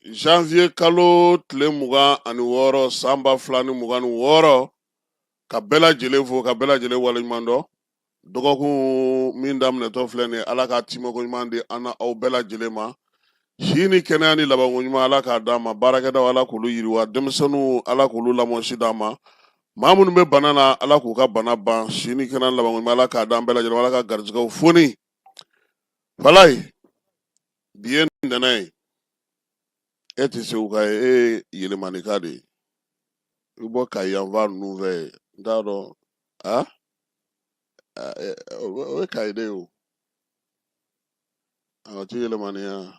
janvier kalo tile 26 san 2026, ka bɛɛ lajɛlen fo, ka bɛɛ lajɛlen waleɲuman dɔn. Dɔgɔkun min daminɛtɔ filɛ nin ye, Ala k'a timɛko ɲuman di an na aw bɛɛ lajɛlen ma. Si ni kɛnɛya ni labanko ɲuman, Ala k'a d'an ma. Baarakɛdaw, Ala k'olu yiriwa. Denmisɛnninw, Ala k'olu lamɔsi d'an ma. Maa minnu bɛ bana na, Ala k'u ka bana ban. Si ni kɛnɛya ni labanko ɲuman, Ala k'a d'an bɛɛ lajɛlen ma. Ala ka garijɛgɛw foni. Falayi, bi ye ntɛnɛn ye, e tɛ seguka ye, e ye yelemanika de ye, i bɔ Kayi yanfan ninnu fɛ yen, n t'a dɔn. A o ye Kayi de ye o, a ti yelemaniya,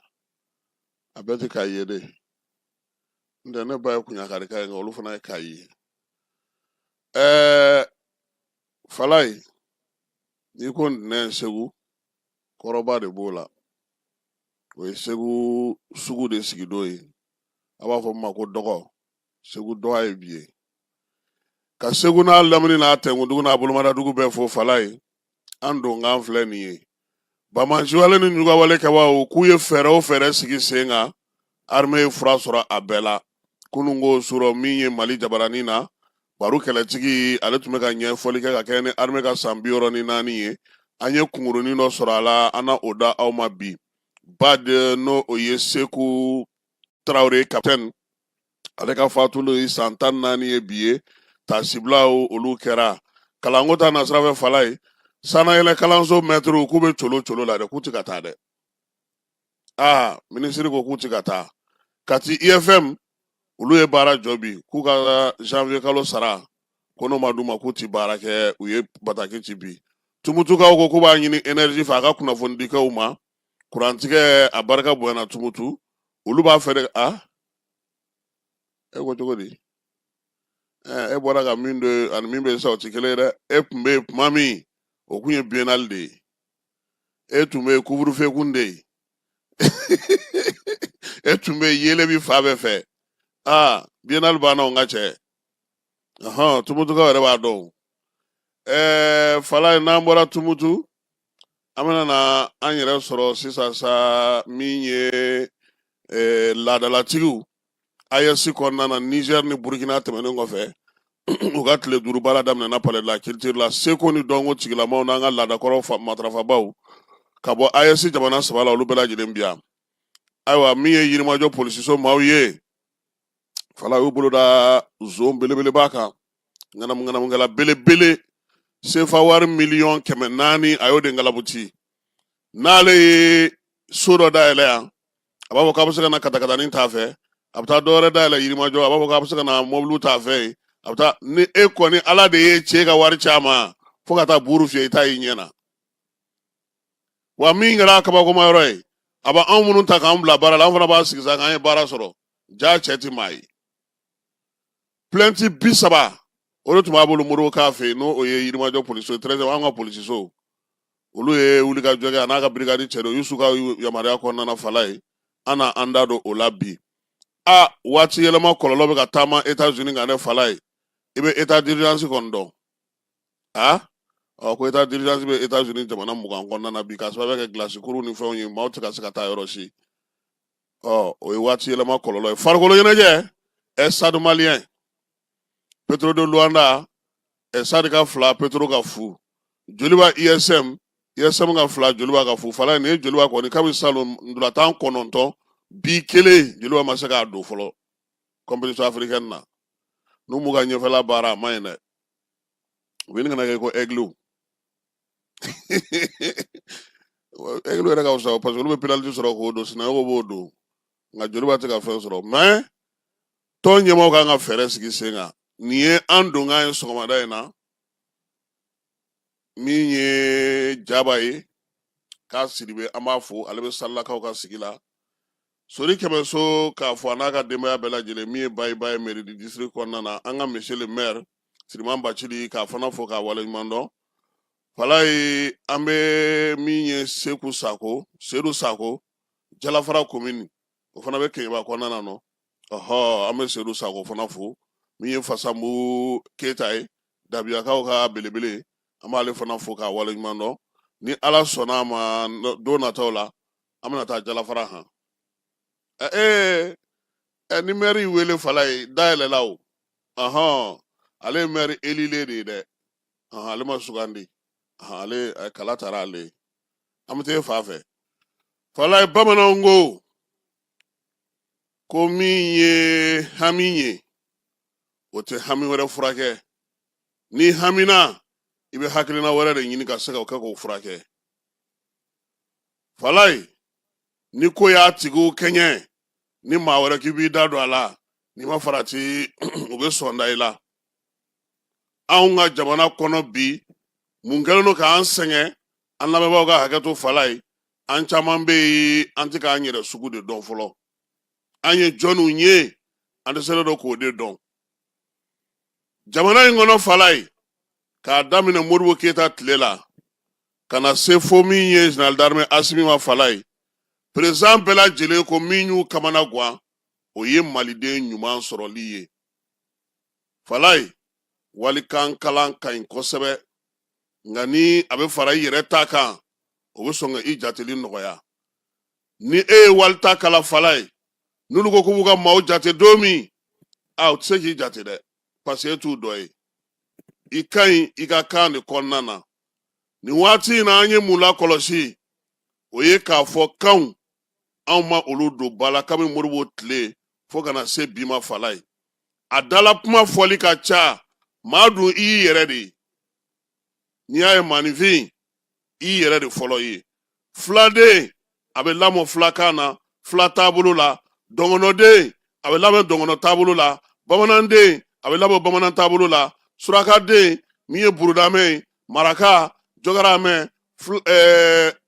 a bɛɛ tɛ Kayi ye de. N tɛ, ne ba ye Kuɲakarika ye, nka olu fana ye Kayi ye. Falayi, n'i ko ntɛnɛn Segu, kɔrɔba de b'o la. O ye Segu sugu de sigidon ye, a b'a fɔ min ma ko dɔgɔ. Segu dɔgɔ ye bi ye. Ka Segu n'a lamini n'a tɛnkundugu n'a bolomadadugu bɛɛ fo. Falayi, an donkan filɛ nin ye. Banbaanciwale ni ɲugawale kɛbaaw k'u ye fɛɛrɛ o fɛɛrɛ sigi sen kan, armée ye fura sɔrɔ a bɛɛ la. Kununko surɔ, min ye Mali jabaranin na, Baru Kɛlɛtigi, ale tun bɛ ka ɲɛfɔli kɛ ka kɛɲɛ ni armée ka san 64 ye. An ye kunkurunin dɔ sɔrɔ a la, an na o da aw ma bi. Bad, n'o o ye Seku Tarawele capitaine, ale ka fatuli ye san 14 ye bi ye. Taasibilaw olu kɛra. Kalanko ta nasira fɛ, Falayi, sanayɛlɛ kalanso mɛtiriw k'u bɛ colo colo la dɛ, k'u tɛ ka taa dɛ. Aa, minisiri ko k'u tɛ ka taa. Kati IFM, olu ye baara jɔ bi, k'u ka janvier kalo sara ko n'o ma d'u ma, k'u ti baara kɛ. U ye bataki ci bi. Tumutukaw ko k'u b'a ɲini énergie fɛ a ka kunnafonidikɛw ma. Kurantigɛ a barika bonyana Tumutu, olu b'a fɛ de. A e ko cogo di? E bɔra ka min don ani min bɛ yen sisan, o tɛ kelen ye dɛ. E tun bɛ yen tuma min, o tun ye biennale de ye. E tun bɛ yen, couvre-feu kun de ye. E tun bɛ yen, yeelen bi fan bɛɛ fɛ. Aa, biennale banna o, n ka cɛ. Ɔhɔn, Tumutukaw yɛrɛ b'a dɔn. Falayi, n'an bɔra Tumutu, an bɛna na an yɛrɛ sɔrɔ sisan sa min ye laadalatigiw AES kɔnɔna na. Niger ni Burkina tɛmɛnen kɔfɛ, u ka tile 5 baara daminɛna Palais de la Culture la. Seko ni dɔnko tigilamaw n'an ka laadakɔrɔ matarafabaw ka bɔ AES jamana 3 la, olu bɛɛ lajɛlen bi yan. Ayiwa, min ye Yirimajɔ polisiso maaw ye, Fala, y'u bolo da zon belebeleba kan, ŋanamu ŋanamukɛla belebele, sefa wari miliyɔn 400, a y'o de ngalabuti. N'ale ye so dɔ dayɛlɛ yan, a b'a fɔ k'a bɛ se ka na katakatanin t'a fɛ. A bɛ taa dɔ wɛrɛ dayɛlɛ Yirimajɔ, a b'a fɔ k'a bɛ se ka na mɔbiliw t'a fɛ yen. A bɛ taa ni e kɔni, Ala de ye cɛ ka wari caman fo ka taa buru fiyɛ, i t'a y'i ɲɛ na. Wa min kɛra a kabakoma yɔrɔ ye, a bɛ anw minnu ta k'an bila baara la, an fana b'a sigi sa k'an ye baara sɔrɔ. Ja cɛ ti maa ye. Plainte 30, o de tun b'a bolo Modibo k'a fɛ yen, n'o o ye Yirimajɔ polisiso 13, an ka polisiso. Olu ye wulikajɔ kɛ, a n'a ka brigade cɛ dɔ Yusu ka yamaruya kɔnɔna na. Falayi, an na an da don o la bi. A waati yɛlɛma kɔlɔlɔ bɛ ka taama États-Unis kan dɛ. Falayi, i bɛ état d'urgence kɔni dɔn. A ɔ ko état d'urgence bɛ États-Unis jamana 20 kɔnɔna na bi, k'a sababu kɛ gilasi kuru ni fɛnw ye, maaw tɛ ka se ka taa yɔrɔ si. Ɔ o ye waati yɛlɛma kɔlɔlɔ ye. Farikolo ɲɛnajɛ, ɛ Stade Malien, Petro de Luanda, ɛ Stade ka 2, Petro ka 0. Joliba ISM, ISM ka 2, Joliba ka 0. Fala, nin ye Joliba kɔni kabi salon ntolatan 9 bi kelen, Joliba ma se k'a don fɔlɔ compétition africaine na. N'u m'u ka ɲɛfɛla baara, a man ɲi dɛ. U bɛ ɲini ka na kɛ ko aigle. Aigle yɛrɛ ka fisa, parce que olu bɛ penalty sɔrɔ k'o don, Sinayogo b'o don, nka Joliba tɛ ka fɛn sɔrɔ. Mais tɔn ɲɛmaaw kan ka fɛɛrɛ sigi sen kan. Nin ye an donkan ye sɔgɔmada in na. Min ye Jaba ye k'a Sidibe, an b'a fo, ale bɛ Salilakaw ka sigi la. Sori Kɛmɛso k'a fɔ, a n'a ka denbaya bɛɛ lajɛlen. Min ye Bayi Ba ye mairie du district kɔnɔna na, an ka monsieur le maire Siriman Bacili, k'a fana fo k'a waleɲuman dɔn. Falayi, an bɛ min ye Seku Sako, Sedu Sako, Jalafara commune, o fana bɛ Keɲeba kɔnɔna na nɔ. Ɔhɔ, an bɛ Sedu Sako fana fo. Min ye Fasanbu Keyita ye, Dabiyakaw ka belebele, an b'ale fana fo k'a waleɲuman dɔn. Ni Ala sɔnna a ma, don nataw la, an bɛna taa Jalafara han. Ee. Ɛ, ni mɛri wele Falaye, da yɛlɛla o. Ɔhɔn, ale ye mɛri élulen de ye dɛ. Ɔhɔn, ale ma sugandi. Ɔhɔn, ale kala taara ale ye. An bɛ taa e fa fɛ Falaye. Bamananw ko min ye hami ye, o tɛ hami wɛrɛ furakɛ. N'i hamina, i bɛ hakilina wɛrɛ de ɲini ka se ka o kɛ k'o furakɛ. Falaye, ni ko y'a tigiw kɛɲɛ, ni maa wɛrɛ k'i b'i da don a la, n'i ma farati, u bɛ sɔn da i la. Anw ka jamana kɔnɔ bi, mun kɛlen don k'an sɛgɛn? An lamɛnbaaw ka hakɛ to Falaye, an caman bɛ yen, an tɛ k'an yɛrɛ sugu de dɔn fɔlɔ. An ye jɔnniw ye, an dɛsɛlen don k'o de dɔn jamana in kɔnɔ. Falaye, k'a daminɛ Modibo Keyita tile la ka na se fo min ye général d'armée Asimi ma, Falaye, président bɛɛ lajɛlen ko min y'u kamana gan, o ye maliden ɲuman sɔrɔli ye. Falaye, walikan kalan ka ɲi kosɛbɛ, nka ni a bɛ fara i yɛrɛ ta kan, o bɛ sɔn ka i jateli nɔgɔya. Ni e ye walita kalan, Falaye, n'olu ko k'u b'u ka maaw jate don min, a u tɛ se k'i jate dɛ, parce que e t'u dɔ ye. I ka ɲi i ka kan de kɔnɔna na. Nin waati in na, an ye mun lakɔlɔsi? O ye k'a fɔ kanw, anw ma olu don ba la kabini Modibo tile fo ka na se bi ma. Falaye, a dala kuma fɔli ka ca. Maa dun, i y'i yɛrɛ de ye. N'i y'a ye maaninfin, i yɛrɛ de fɔlɔ ye. Filaden, a bɛ lamɔ filakan na, fila taabolo la. Dɔngɔnɔden, a bɛ lamɔ dɔngɔnɔ taabolo la. Bamananden, a bɛ lamɔ bamanan taabolo la. Surakaden, min ye burudamɛ ye, maraka, jɔkaramɛ,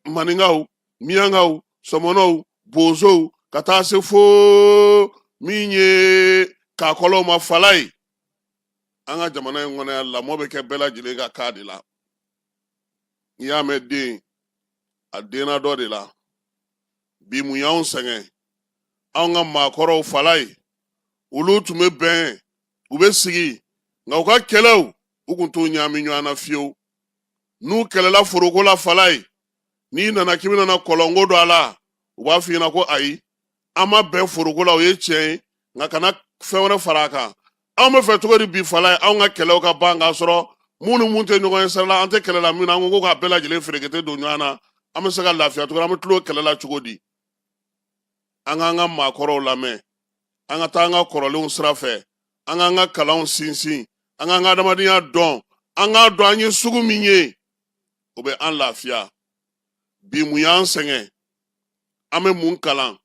maninkaw, miyankaw, sɔmɔnɔw, bozow, ka taa se fo min ye kakɔlɔw ma. Falaye, an ka jamana in kɔnɔ yan, lamɔ bɛ kɛ bɛɛ lajɛlen ka kan de la. N'i y'a mɛn den, a denna dɔ de la. Bi, mun y'anw sɛgɛn? Anw ka maakɔrɔw, Falaye, olu tun bɛ bɛn, u bɛ sigi, nka u ka kɛlɛw, u kun t'u ɲaami ɲɔgɔn na fiyewu. N'u kɛlɛla foroko la, Falaye, n'i nana k'i bɛna kɔlɔnko don a la, u b'a f'i ɲɛna ko ayi, an ma bɛn foroko la, o ye tiɲɛ ye, nka kana fɛn wɛrɛ fara a kan. Anw bɛ fɛ cogo di bi, Falaye, anw ka kɛlɛw ka ban k'a sɔrɔ mun ni mun tɛ ɲɔgɔn ye sira la, an tɛ kɛlɛ la min na, an ko k'a bɛɛ lajɛlen ferekete don ɲɔgɔn na, an bɛ se ka lafiya cogo di, an bɛ tulo kɛlɛ la cogo di? An k'an ka maakɔrɔw lamɛn, an ka taa an ka kɔrɔlenw sira fɛ, an k'an ka kalanw sinsin, an k'an ka adamadenya dɔn, an k'a dɔn an ye sugu min ye, o bɛ an lafiya. Bi, mun y'an sɛgɛn? An bɛ mun kalan?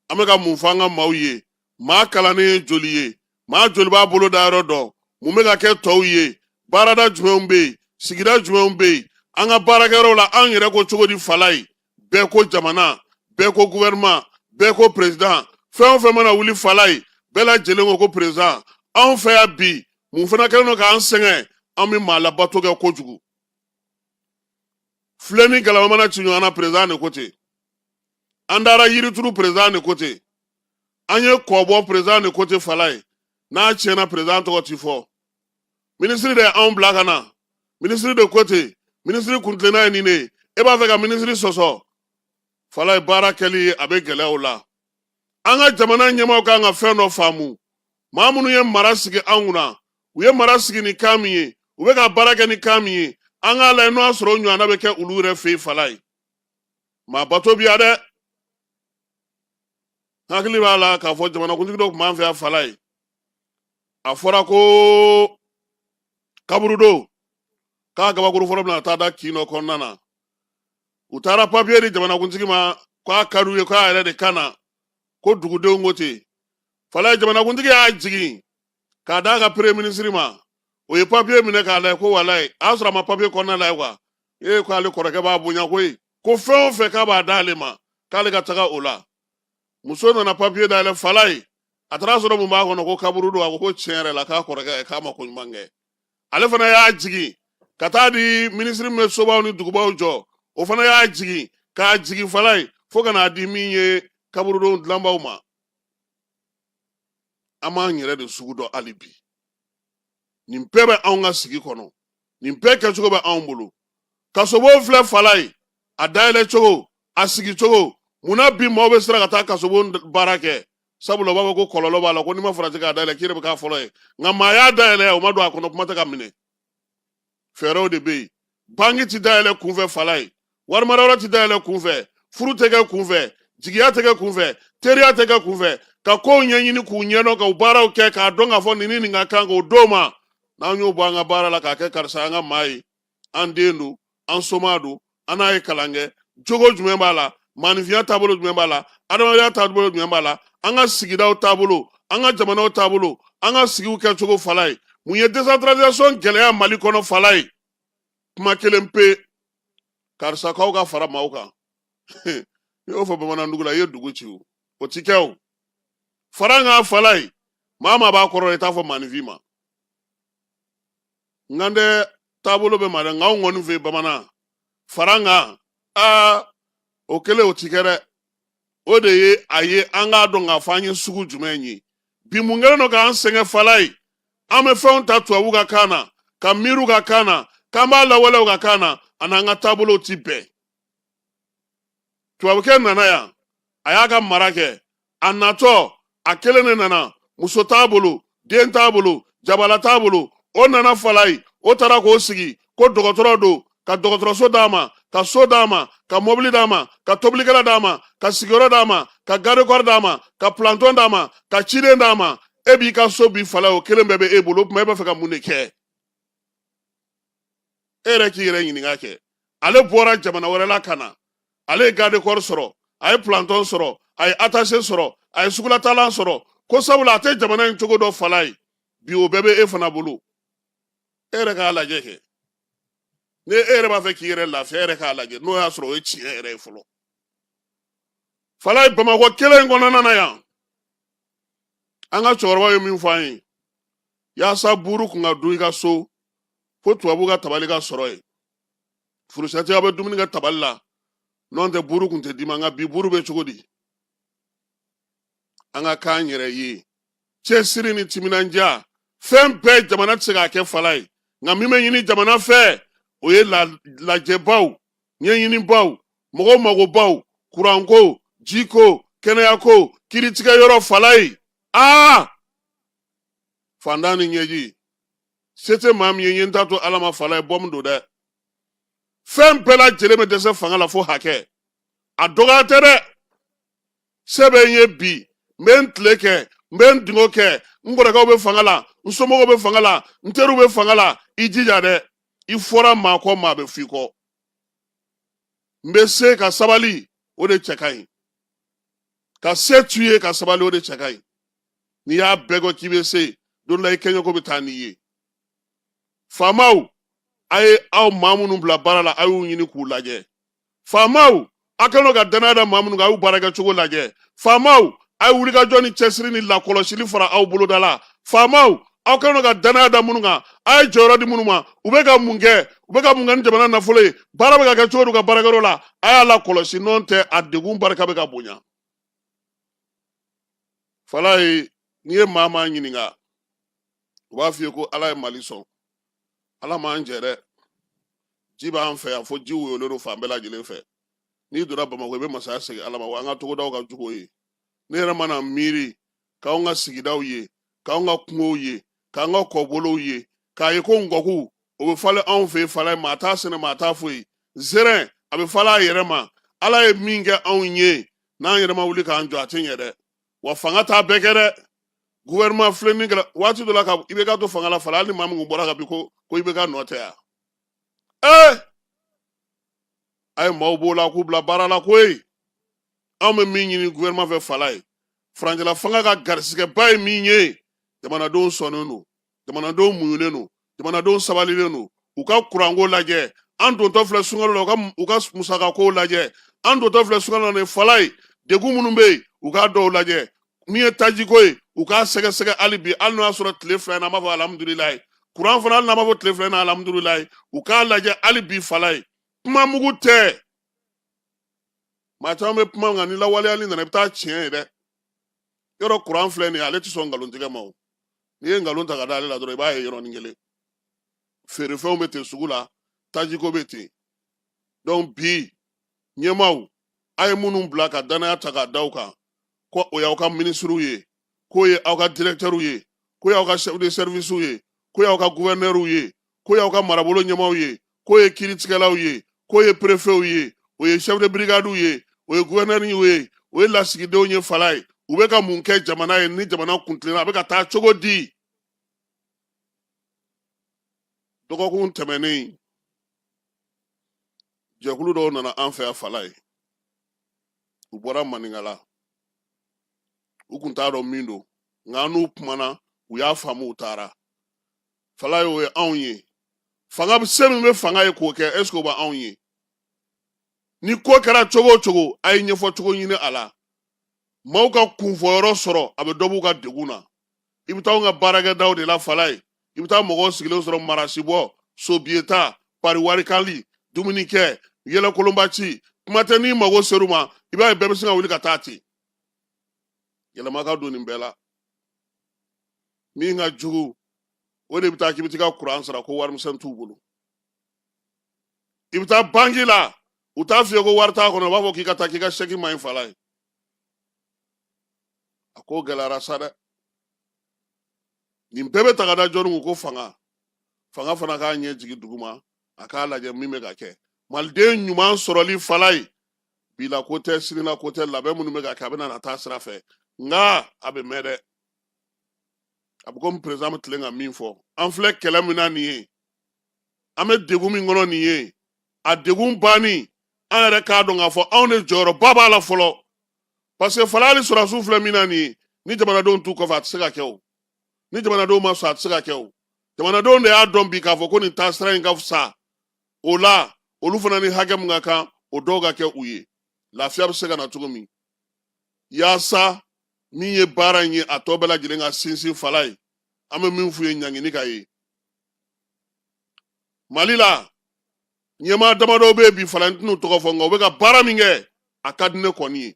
An bɛ ka mun fɔ an ka maaw ye? Maa kalannen ye joli ye? Maa joli b'a bolo da yɔrɔ dɔn? Mun bɛ ka kɛ tɔw ye? Baarada jumɛnw bɛ yen? Sigida jumɛnw bɛ yen? An ka baarakɛyɔrɔw la, an yɛrɛ ko cogo di, Falaye? Bɛɛ ko jamana, bɛɛ ko gouvernement, bɛɛ ko président. Fɛn o fɛn mana wuli, Falaye, bɛɛ lajɛlen ko ko président. Anw fɛ yan bi, mun fana kɛlen don k'an sɛgɛn? An bɛ maa labato kɛ kojugu. Filen ni galama mana ci ɲɔgɔn na, président de ko ten. An taara yirituru, président de ko ten. An ye kɔ bɔ, président de ko ten. Falaye, n'a tiɲɛna, président tɔgɔ ti fɔ. Minisiri de y'anw bila ka na, minisiri de ko ten, minisiri kuntilenna ye nin de ye. E b'a fɛ ka minisiri sɔsɔ? Falaye, baara kɛli a bɛ gɛlɛya o la. An ka jamana ɲɛmaaw kan ka fɛn dɔ faamu. Maa minnu ye mara sigi an kunna, u ye mara sigi ni kan min ye, u bɛ ka baara kɛ ni kan min ye, an k'a lajɛ n'o y'a sɔrɔ o ɲɔgɔnna bɛ kɛ olu yɛrɛ fɛ yen. Falaye, maa bato bi yan dɛ. Hakili b'a la k'a fɔ jamanakuntigi dɔ tun b'an fɛ yan, Falaye, a fɔra ko kaburudo k'a gabakuru fɔlɔ bɛna taa da kin dɔ kɔnɔna na. U taara papiye di jamanakuntigi ma k'a ka d'u ye k'a yɛrɛ de ka na, ko dugudenw ko ten. Falaye, jamanakuntigi y'a jigin k'a d'a ka premier ministre ma. O ye papiye minɛ k'a lajɛ ko walayi, a y'a sɔrɔ a ma papiye kɔnɔna lajɛ kuwa. Ee, ko ale kɔrɔkɛ b'a bonya koyi, ko fɛn o fɛn k'a b'a d'ale ma, k'ale ka taga o la. Muso nana papiye dayɛlɛ, Falaye, a taara sɔrɔ mun b'a kɔnɔ? Ko kaburu don. A ko ko tiɲɛ yɛrɛ la, k'a kɔrɔkɛ k'a ma ko ɲuman kɛ. Ale fana y'a jigin ka taa di minisiri min bɛ sobaw ni dugubaw jɔ, o fana y'a jigin k'a jigin, Falaye, fo ka n'a di min ye kaburudon dilanbaw ma. An b'an yɛrɛ de sugu dɔn hali bi. Nin bɛɛ bɛ anw ka sigi kɔnɔ, nin bɛɛ kɛcogo bɛ anw bolo. Kasobon filɛ, Falaye, a dayɛlɛ cogo, a sigi cogo, munna bi maaw bɛ siran ka taa kasobon baara kɛ? Sabula u b'a fɔ ko kɔlɔlɔ b'a la, ko n'i ma farati k'a dayɛlɛ, k'i yɛrɛ bɛ k'a fɔlɔ ye. Nka maa y'a dayɛlɛ, o ma don a kɔnɔ, kuma tɛ ka minɛ. Fɛɛrɛw de bɛ yen. Banki ti dayɛlɛ kunfɛ, Falaye. Warimarayɔrɔ ti dayɛlɛ kunfɛ. Furu tɛ kɛ kunfɛ, jigiya tɛ kɛ kunfɛ, teriya tɛ kɛ kunfɛ. Ka kow ɲɛɲini k'u ɲɛdɔn, k'u baaraw kɛ, k'a dɔn k'a fɔ nin ni nin ka kan, k'o d'o ma. N'an y'o bɔ an ka baara la k'a kɛ karisa an ka maa ye, an den don, an soma don, an n'a ye kalan kɛ, jogo jumɛn b'a la, maaninfinya taabolo jumɛn b'a la, adamadenya taabolo jumɛn b'a la, an ka sigidaw taabolo, an ka jamanaw taabolo, an ka sigiw kɛcogo, Falaye. Mun ye décentralisation gɛlɛya Mali kɔnɔ, Falaye? Kuma kelen pe: karisa k'aw ka fara maaw kan. I y'o fɔ bamanan dugu la, i ye dugu ci. O o ti kɛ. O fara n kan, Falaye. Maa maa b'a kɔrɔ, i t'a fɔ maaninfin ma. N kan tɛ taabolo bɛ ma dɛ, nka anw kɔni fɛ bamanan, fara n kan, aa, o kelen o ti kɛ dɛ. O de ye a ye an k'a dɔn k'a fɔ an ye sugu jumɛn ye bi. Mun kɛlen don k'an sɛgɛn, Falaye? An bɛ fɛnw ta tubabu ka kan na, ka miiriw ka kan na, k'an b'a lawalew ka kan na, a n'an ka taabolow ti bɛn. Tubabukɛ nana yan, a y'a ka mara kɛ. A natɔ, a kelen de nana, muso t'a bolo, den t'a bolo, jabala t'a bolo. O nana, Falaye, o taara k'o sigi ko dɔgɔtɔrɔ don, ka dɔgɔtɔrɔso d'a ma, ka so d'a ma, ka mɔbili d'a ma, ka tobilikɛla d'a ma, ka sigiyɔrɔ d'a ma, ka garde-corps d'a ma, ka planton d'a ma, ka ciden d'a ma. E b'i ka so bi, Falaye, o kelen bɛɛ bɛ e bolo. O tuma e b'a fɛ ka mun de kɛ? E yɛrɛ k'i yɛrɛ ɲininka kɛ. Ale bɔra jamana wɛrɛ la ka na, ale ye garde corps sɔrɔ, a ye planton sɔrɔ, a ye attaché sɔrɔ, a ye sugulatalan sɔrɔ, ko sabula a tɛ jamana in cogo dɔn, Falaye. Bi o bɛɛ bɛ e fana bolo. E yɛrɛ k'a lajɛ kɛ. Ni e yɛrɛ b'a fɛ k'i yɛrɛ lafiya, e yɛrɛ k'a lajɛ n'o y'a sɔrɔ o ye tiɲɛ yɛrɛ ye fɔlɔ, Falaye. Bamakɔ kelen in kɔnɔna na yan, an ka cɛkɔrɔbaw ye min fɔ an ye, yaasa buru kun ka dun i ka so, fo tubabu ka tabali ka sɔrɔ yen. Furusɛti, aw bɛ dumuni kɛ tabali la, n'o tɛ buru kun tɛ d'i ma. Nka bi buru bɛ cogo di? An ka k'an yɛrɛ ye. Cɛsiri ni timinandiya, fɛn bɛɛ jamana tɛ se k'a kɛ, Falaye. Nka min bɛ ɲini jamana fɛ, o ye lajɛbaw, ɲɛɲinibaw, mɔgɔw magobaw, kuranko, jiko, kɛnɛyako, kiritigɛ yɔrɔ, Falaye. Aa, fantan ni ɲɛji, se tɛ maa min ye, n ye n ta to Ala ma, Falaye. Bɔmu don dɛ. Fɛn bɛɛ lajɛlen bɛ dɛsɛ fanga la fo hakɛ. A dɔgɔya tɛ dɛ. Se bɛ n ye bi, n bɛ n tile kɛ, n bɛ n dingo kɛ, n kɔrɔkɛw bɛ fanga la, n somɔgɔw bɛ fanga la, n teriw bɛ fanga la. I jija dɛ, i fɔra maa kɔ, maa bɛ f'i kɔ. N bɛ se ka sabali, o de cɛ ka ɲi. Ka se t'u ye ka sabali, o de cɛ ka ɲi. N'i y'a bɛɛ kɔ k'i bɛ se, don dɔ la i kɛɲɛko bɛ taa n'i ye. Faamaw, a ye aw maa minnu bila baara la, a y'u ɲini k'u lajɛ. Faamaw, a kɛlen ka danaya da maa minnu kan, a y'u baarakɛcogo lajɛ. Faamaw, a ye wulikajɔ ni cɛsiri ni lakɔlɔsili fara aw boloda la. Faamaw, aw kɛlen ka danaya da minnu kan, a ye jɔyɔrɔ di minnu ma, u bɛ ka mun kɛ? U bɛ ka mun kɛ ni jamana nafolo ye? Baara bɛ ka kɛ cogo di u ka baarakɛyɔrɔ la? A y'a lakɔlɔsi, n'o tɛ a degun barika bɛ ka bonya. Falaye, n'i ye maa maa ɲininka, u b'a f'i ye ko Ala ye Mali sɔn. Ala m'an jɛ dɛ. Ji b'an fɛ yan fo ji woyolen don fan bɛɛ lajɛlen fɛ. N'i donna Bamakɔ, i bɛ masaya segin Ala ma. Wa an ka togodaw ka jugu o ye. Ne yɛrɛ mana miiri k'anw ka sigidaw ye, k'anw ka kungow ye, k'an ka kɔbolow ye, k'a ye ko ngɔku o bɛ falen anw fɛ yen, Falaye, maa t'a sɛnɛ, maa t'a foyi. Zɛrɛn a bɛ falen a yɛrɛ ma. Ala ye min kɛ anw ye, n'an yɛrɛ ma wuli k'an jɔ, a tɛ ɲɛ dɛ. Wa fanga t'a bɛɛ kɛ dɛ. Gouvernement filɛ nin kɛra waati dɔ la ka IBK to fanga la, Falaye, hali ni maa min kun bɔra ka bin ko IBK nɔ tɛ yan. Ee, a ye maaw b'o la k'u bila baara la koyi. Anw bɛ min ɲini gouvernement fɛ, Falaye, furancɛla fanga ka garisigɛba ye min ye, jamanadenw sɔnnen don, jamanadenw muɲunen don, jamanadenw sabalilen don. U ka kuranko lajɛ, an dontɔ filɛ sunkalo la, u ka musakako lajɛ, an dontɔ filɛ sunkalo la nin, Falaye, degun minnu bɛ yen, u k'a dɔw lajɛ. Min ye tajiko ye, u k'a sɛgɛsɛgɛ hali bi, hali n'o y'a sɔrɔ tile 2 in na, an b'a fɔ alhamdulilayi. Kuran fana, hali n'an b'a fɔ tile 2 in na alhamdulilayi, u k'a lajɛ hali bi, Falaye. Kuma mugu tɛ. Maa caman bɛ kuma, nka ni lawaleyali nana, i bɛ taa tiɲɛ ye dɛ. Yɔrɔ kuran filɛ nin ye, ale tɛ sɔn nkalontigɛ ma. O n'i ye nkalon ta ka da ale la dɔrɔn, i b'a ye yɔrɔnin kelen. Feerefɛnw bɛ ten sugu la, tajiko bɛ ten. Donc bi ɲɛmaaw, a ye minnu bila ka danaya ta k'a da u kan, Ko o y'aw ka minisiriw ye, k'o ye aw ka directeurs ye, k'o y'aw ka chef de service ye, k'o y'aw ka gouverneurs ye, k'o y'aw ka marabolo ɲɛmaaw ye, k'o ye kiiritigɛlaw ye, k'o ye préfets ye, o ye chef de brigade ye, o ye gouverneur ye, o ye lasigidenw ye. Falaye, u bɛ ka mun kɛ jamana ye ni jamana kuntilenna a bɛ ka taa cogo di? Dɔgɔkun tɛmɛnen, jɛkulu dɔw nana an fɛ yan Falaye. U bɔra Maninkala, u kun t'a dɔn min don, nka an n'u kumana, u y'a faamu, u taara. Falaye, o ye anw ye. Fanga se min bɛ fanga ye k'o kɛ, est ce que o bɛ anw ye? Ni ko kɛra cogo o cogo, a ye ɲɛfɔ cogo ɲini a la, maaw ka kunfɔyɔrɔ sɔrɔ, a bɛ dɔ b'u ka degun na. I bɛ taa anw ka baarakɛdaw de la Falaye, i bɛ taa mɔgɔw sigilen sɔrɔ, marasibɔ, sobiyeta, pari warikali, dumunikɛ, yɛlɛkolonba ci, kuma tɛ. N'i mago ser'u ma, i b'a ye bɛɛ bɛ sin ka wuli ka taa ten. Yɛlɛma ka don nin bɛɛ la. Min ka jugu, o de bɛ taa k'i bɛ t'i ka kuran sara, ko warimisɛn t'u bolo. I bɛ taa banki la, u t'a f'i ye ko wari t'a kɔnɔ, u b'a fɔ k'i ka taa, k'i ka sɛki man ɲi. Falaye, a ko gɛlɛyara sa dɛ. Nin bɛɛ bɛ ta ka da jɔnni kun? Ko fanga. Fanga fana k'a ɲɛ jigin duguma, a k'a lajɛ min bɛ ka kɛ. Maliden ɲuman sɔrɔli Falaye, bi la ko tɛ, sini la ko tɛ. Labɛn minnu bɛ ka kɛ, a bɛ na taa sira fɛ, nka a bɛ mɛn dɛ. A bɛ komi président bɛ tilen ka min fɔ: an filɛ kɛlɛ min na nin ye, an bɛ degun min kɔnɔ nin ye, a degun banni, an yɛrɛ k'a dɔn k'a fɔ anw de jɔyɔrɔba b'a la fɔlɔ. Parce que Falaye, hali sɔrɔdasiw filɛ min na nin ye, ni jamanadenw t'u kɔfɛ, a tɛ se ka kɛ o. Ni jamanadenw ma sɔn, a tɛ se ka kɛ o. Jamanadenw de y'a dɔn bi k'a fɔ ko nin taasira in ka fisa. O la, olu fana ni hakɛ min ka kan, o dɔw ka kɛ u ye, lafiya bɛ se ka na cogo min, yaasa min ye baara in ye, a tɔ bɛɛ lajɛlen ka sinsin. Falaye, an bɛ min f'u ye, ɲangini ka ye Mali la. Ɲɛmaa damadɔw bɛ yen bi Falaye, n tɛn'u tɔgɔ fɔ, nka u bɛ ka baara min kɛ, a ka di ne kɔni ye,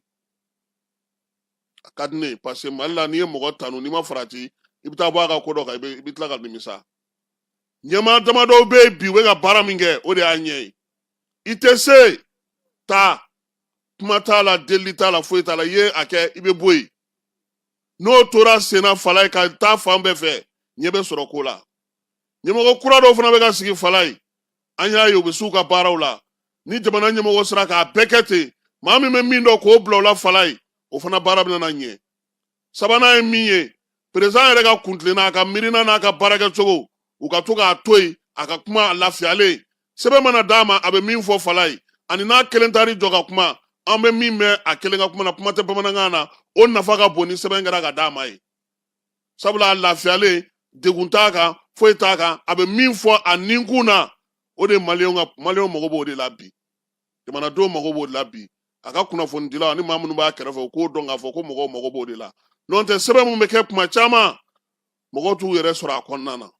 a ka di ne ye. Parce que Mali la, n'i ye mɔgɔ tanu, n'i ma farati, i bɛ taa bɔ a ka ko dɔ kan, i bɛ tila ka nimisa. Ɲɛmaa damadɔw bɛ yen bi, u bɛ ka baara min kɛ, o de y'a ɲɛ ye. I tɛ se taa, kuma t'a la, delili t'a la, foyi t'a la. I ye a kɛ, i bɛ bɔ yen. N'o tora senna Falaye, ka taa fan bɛɛ fɛ, ɲɛ bɛ sɔrɔ ko la. Ɲɛmɔgɔ kura dɔw fana bɛ ka sigi Falaye, an y'a ye u bɛ s'u ka baaraw la. Ni jamana ɲɛmɔgɔ sera k'a bɛɛ kɛ ten, maa min bɛ min dɔn k'o bila o la Falaye, o fana baara bɛna na ɲɛ. Sabanan ye min ye, président yɛrɛ ka kuntilenna, a ka miirina n'a ka baarakɛcogo, u ka to k'a to yen, a ka kuma a lafiyalen. Sɛbɛn mana d'a ma, a bɛ min fɔ Falaye, ani n'a kelen taar'i jɔ ka kuma, an bɛ min mɛn a kelen ka kuma na, kuma tɛ bamanankan na, o nafa ka bon ni sɛbɛn kɛra ka d'a ma ye. Sabula a lafiyalen, degun t'a kan, foyi t'a kan, a bɛ min fɔ a ninkun na, o de maliyɛnw ka maliyɛnw mago b'o de la bi, jamanadenw mago b'o de la bi. A ka kunnafonidilaw ani maa minnu b'a kɛrɛfɛ, u k'o dɔn k'a fɔ ko mɔgɔw mago b'o de la. N'o tɛ, sɛbɛn min bɛ kɛ kuma caman, mɔgɔw t'u yɛrɛ sɔrɔ a kɔnɔna na.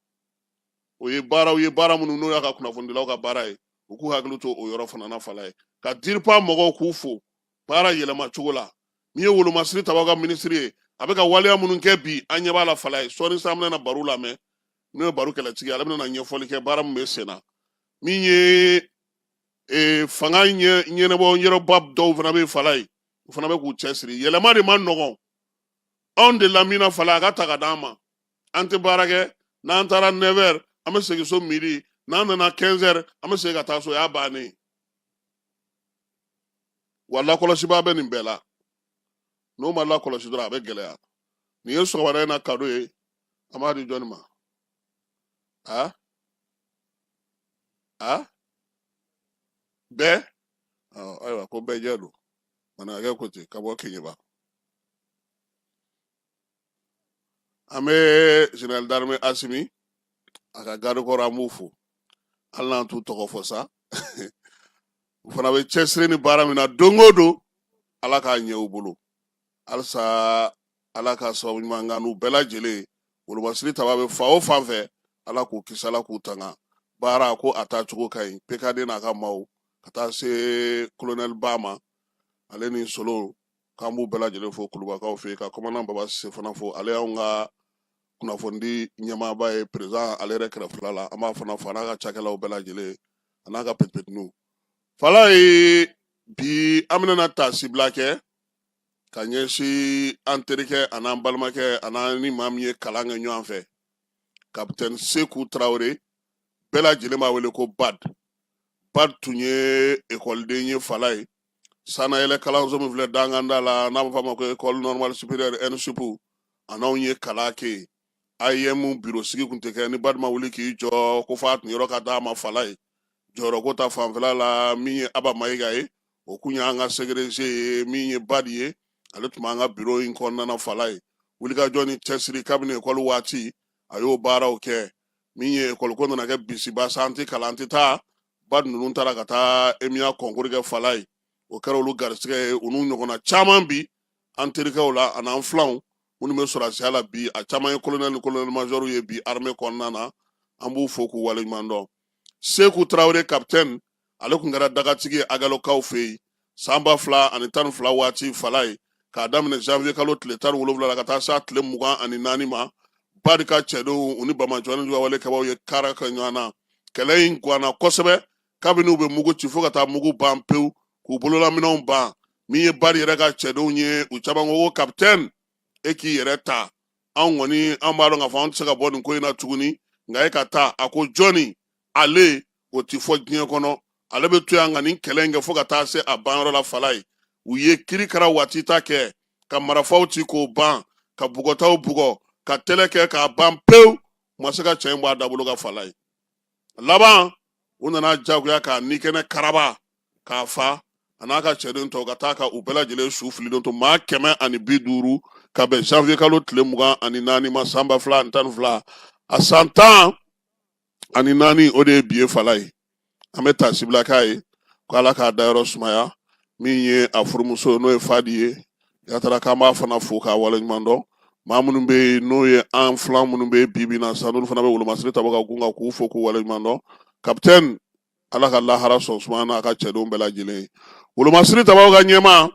O ye baaraw ye, baara minnu n'o y'a ka kunnafonidilaw ka baara ye, u k'u hakili to o yɔrɔ fana na Falaye. Ka DIRPA mɔgɔw k'u fo baara yɛlɛma cogo la. Min ye Wolomasiri Tabaw ka minisiri ye, a bɛ ka waleya minnu kɛ bi, an ɲɛ b'a la Falaye. Sɔɔni sa, an bɛna baro lamɛn, n'o ye baro kɛlɛtigi ye, ale bɛna ɲɛfɔli kɛ baara min bɛ sen na. Min ye fanga ɲɛnabɔ yɔrɔba dɔw fana bɛ Falaye, u fana bɛ k'u cɛsiri. Yɛlɛma de man nɔgɔn anw de la min na Falaye, a ka ta ka d'an ma. An tɛ baara kɛ, n'an taara 9 heures, an bɛ segin so midi, n'an nana 15 heures, an bɛ segin ka taa so, o y'a bannen ye. Wa lakɔlɔsibaa bɛ nin bɛɛ la. N'o ma lakɔlɔsi dɔrɔn, a bɛ gɛlɛya. Nin ye sɔgɔmada in na kado ye, an b'a di jɔnni ma? A a bɛɛ, ayiwa, ko bɛɛ jɛ don manakɛ ko ten ka bɔ Keɲeba. An bɛ général d'armée Asimi a ka garde corps, an b'u fo, hali n'an t'u tɔgɔ fɔ sa. U fana bɛ cɛsiri ni baara min na don o don, Ala k'a ɲɛ u bolo halisa, Ala ka sababu ɲuman k'an n'u bɛɛ lajɛlen. Wolomasiri Taba bɛ fan o fan fɛ, Ala k'u kisi, Ala k'u tanga. Baara ko a taa cogo ka ɲi. PKD n'a ka maaw, ka taa se colonel ba ma, ale ni Solo, k'an b'u bɛɛ lajɛlen fo Kulubakaw fɛ yen. Ka commandant Baba Sise fana fo, ale y'anw ka kunnafonidi ɲɛmaaba ye président ale yɛrɛ kɛrɛfɛla la. An b'a fana fo, a n'a ka cakɛlaw bɛɛ lajɛlen, a n'a ka petipetiniw. Falaye, bi an bɛna taasibila kɛ. Ka ɲɛsin an terikɛ an'an balimakɛ an'an ni maa min ye kalan kɛ ɲɔgɔn fɛ, Kapitɛni Seku Tarawele, bɛɛ lajɛlen b'a wele ko Bad. Bad tun ye ekɔliden ye Falaye sanayɛlɛ kalanso min filɛ Danganda la, n'a bɛ f'a ma ko École normale supérieure, ENSUP. A n'anw ye kalan kɛ yen. AEEM biro sigi tun tɛ kɛ ni Bad ma wuli k'i jɔ ko f'a tun yɔrɔ ka d'a ma Falaye jɔyɔrɔko ta fanfɛla la. Min ye Aba Mayiga ye, o kun y'an ka secrétaire ye. Min ye Bad ye, ale tun b'an ka biro in kɔnɔna na Falaye. Wulikajɔ ni cɛsiri kabini ekɔli waati, a y'o baaraw kɛ. Min ye ekɔli ko nana kɛ bisiba sa, an tɛ kalan, an tɛ taa. Bad ninnu taara ka taa EMIA concours kɛ Falaye, o kɛra olu garisɛgɛ ye. U n'u ɲɔgɔnna caman bi an terikɛw la an'an filanw minnu bɛ sɔrɔdasiya la bi, a caman ye colonel ni colonel major ye bi armée kɔnɔna na. An b'u fo k'u waleɲuman dɔn. Seku Tarawele capitaine, ale tun kɛra dagatigi ye Agalokaw fɛ yen san 2012 waati Falaye, k'a daminɛ janvier kalo tile 17 la ka taa s'a tile 24 ma. Bad ka cɛdenw, u ni banbaanciwale wale kɛbaaw ye kara kɛ ɲɔgɔn na. Kɛlɛ in ganna kosɛbɛ kabini u bɛ mugu ci fo ka taa mugu ban pewu, k'u bololaminɛnw ban. Min ye Bad yɛrɛ ka cɛdenw ye, u caman ko ko kapitɛni, e k'i yɛrɛ ta, anw kɔni an b'a dɔn k'a fɔ an tɛ se ka bɔ nin ko in na tuguni, nka e ka taa. A ko jɔnni ale, o ti fɔ diɲɛ kɔnɔ, ale bɛ to yan ka nin kɛlɛ in kɛ fo ka taa se a banyɔrɔ la Falaye. U ye kirikara waati ta kɛ ka marifaw ci k'o ban, ka bugɔtaw bugɔ, ka tɛlɛ kɛ k'a ban pewu, u ma se ka cɛ in bɔ a dabolo ka Falaye. Laban, u nana jagoya k'a ni kɛnɛ karaba k'a fa, a n'a ka cɛden tɔw ka taa ka u bɛɛ lajɛlen su fililen to, maa 150, ka bɛn janvier kalo tile 24 ma san 2012. A san 14, o de ye bi ye Falaye. An bɛ taasibila k'a ye ko Ala k'a dayɔrɔ sumaya. Min ye a furumuso, n'o ye Fadi ye Yatara, k'an b'a fana fo k'a waleɲuman dɔn. Maa minnu bɛ yen, n'o ye an filan minnu bɛ yen bi bi in na sa, n'olu fana bɛ wolomasiri tabaw ka gun kan, k'u fo k'u waleɲuman dɔn. Kapitɛni, Ala ka lahara sɔn suma n'a ka cɛdenw bɛɛ lajɛlen ye. Wolomasiri tabaw ka ɲɛmaa,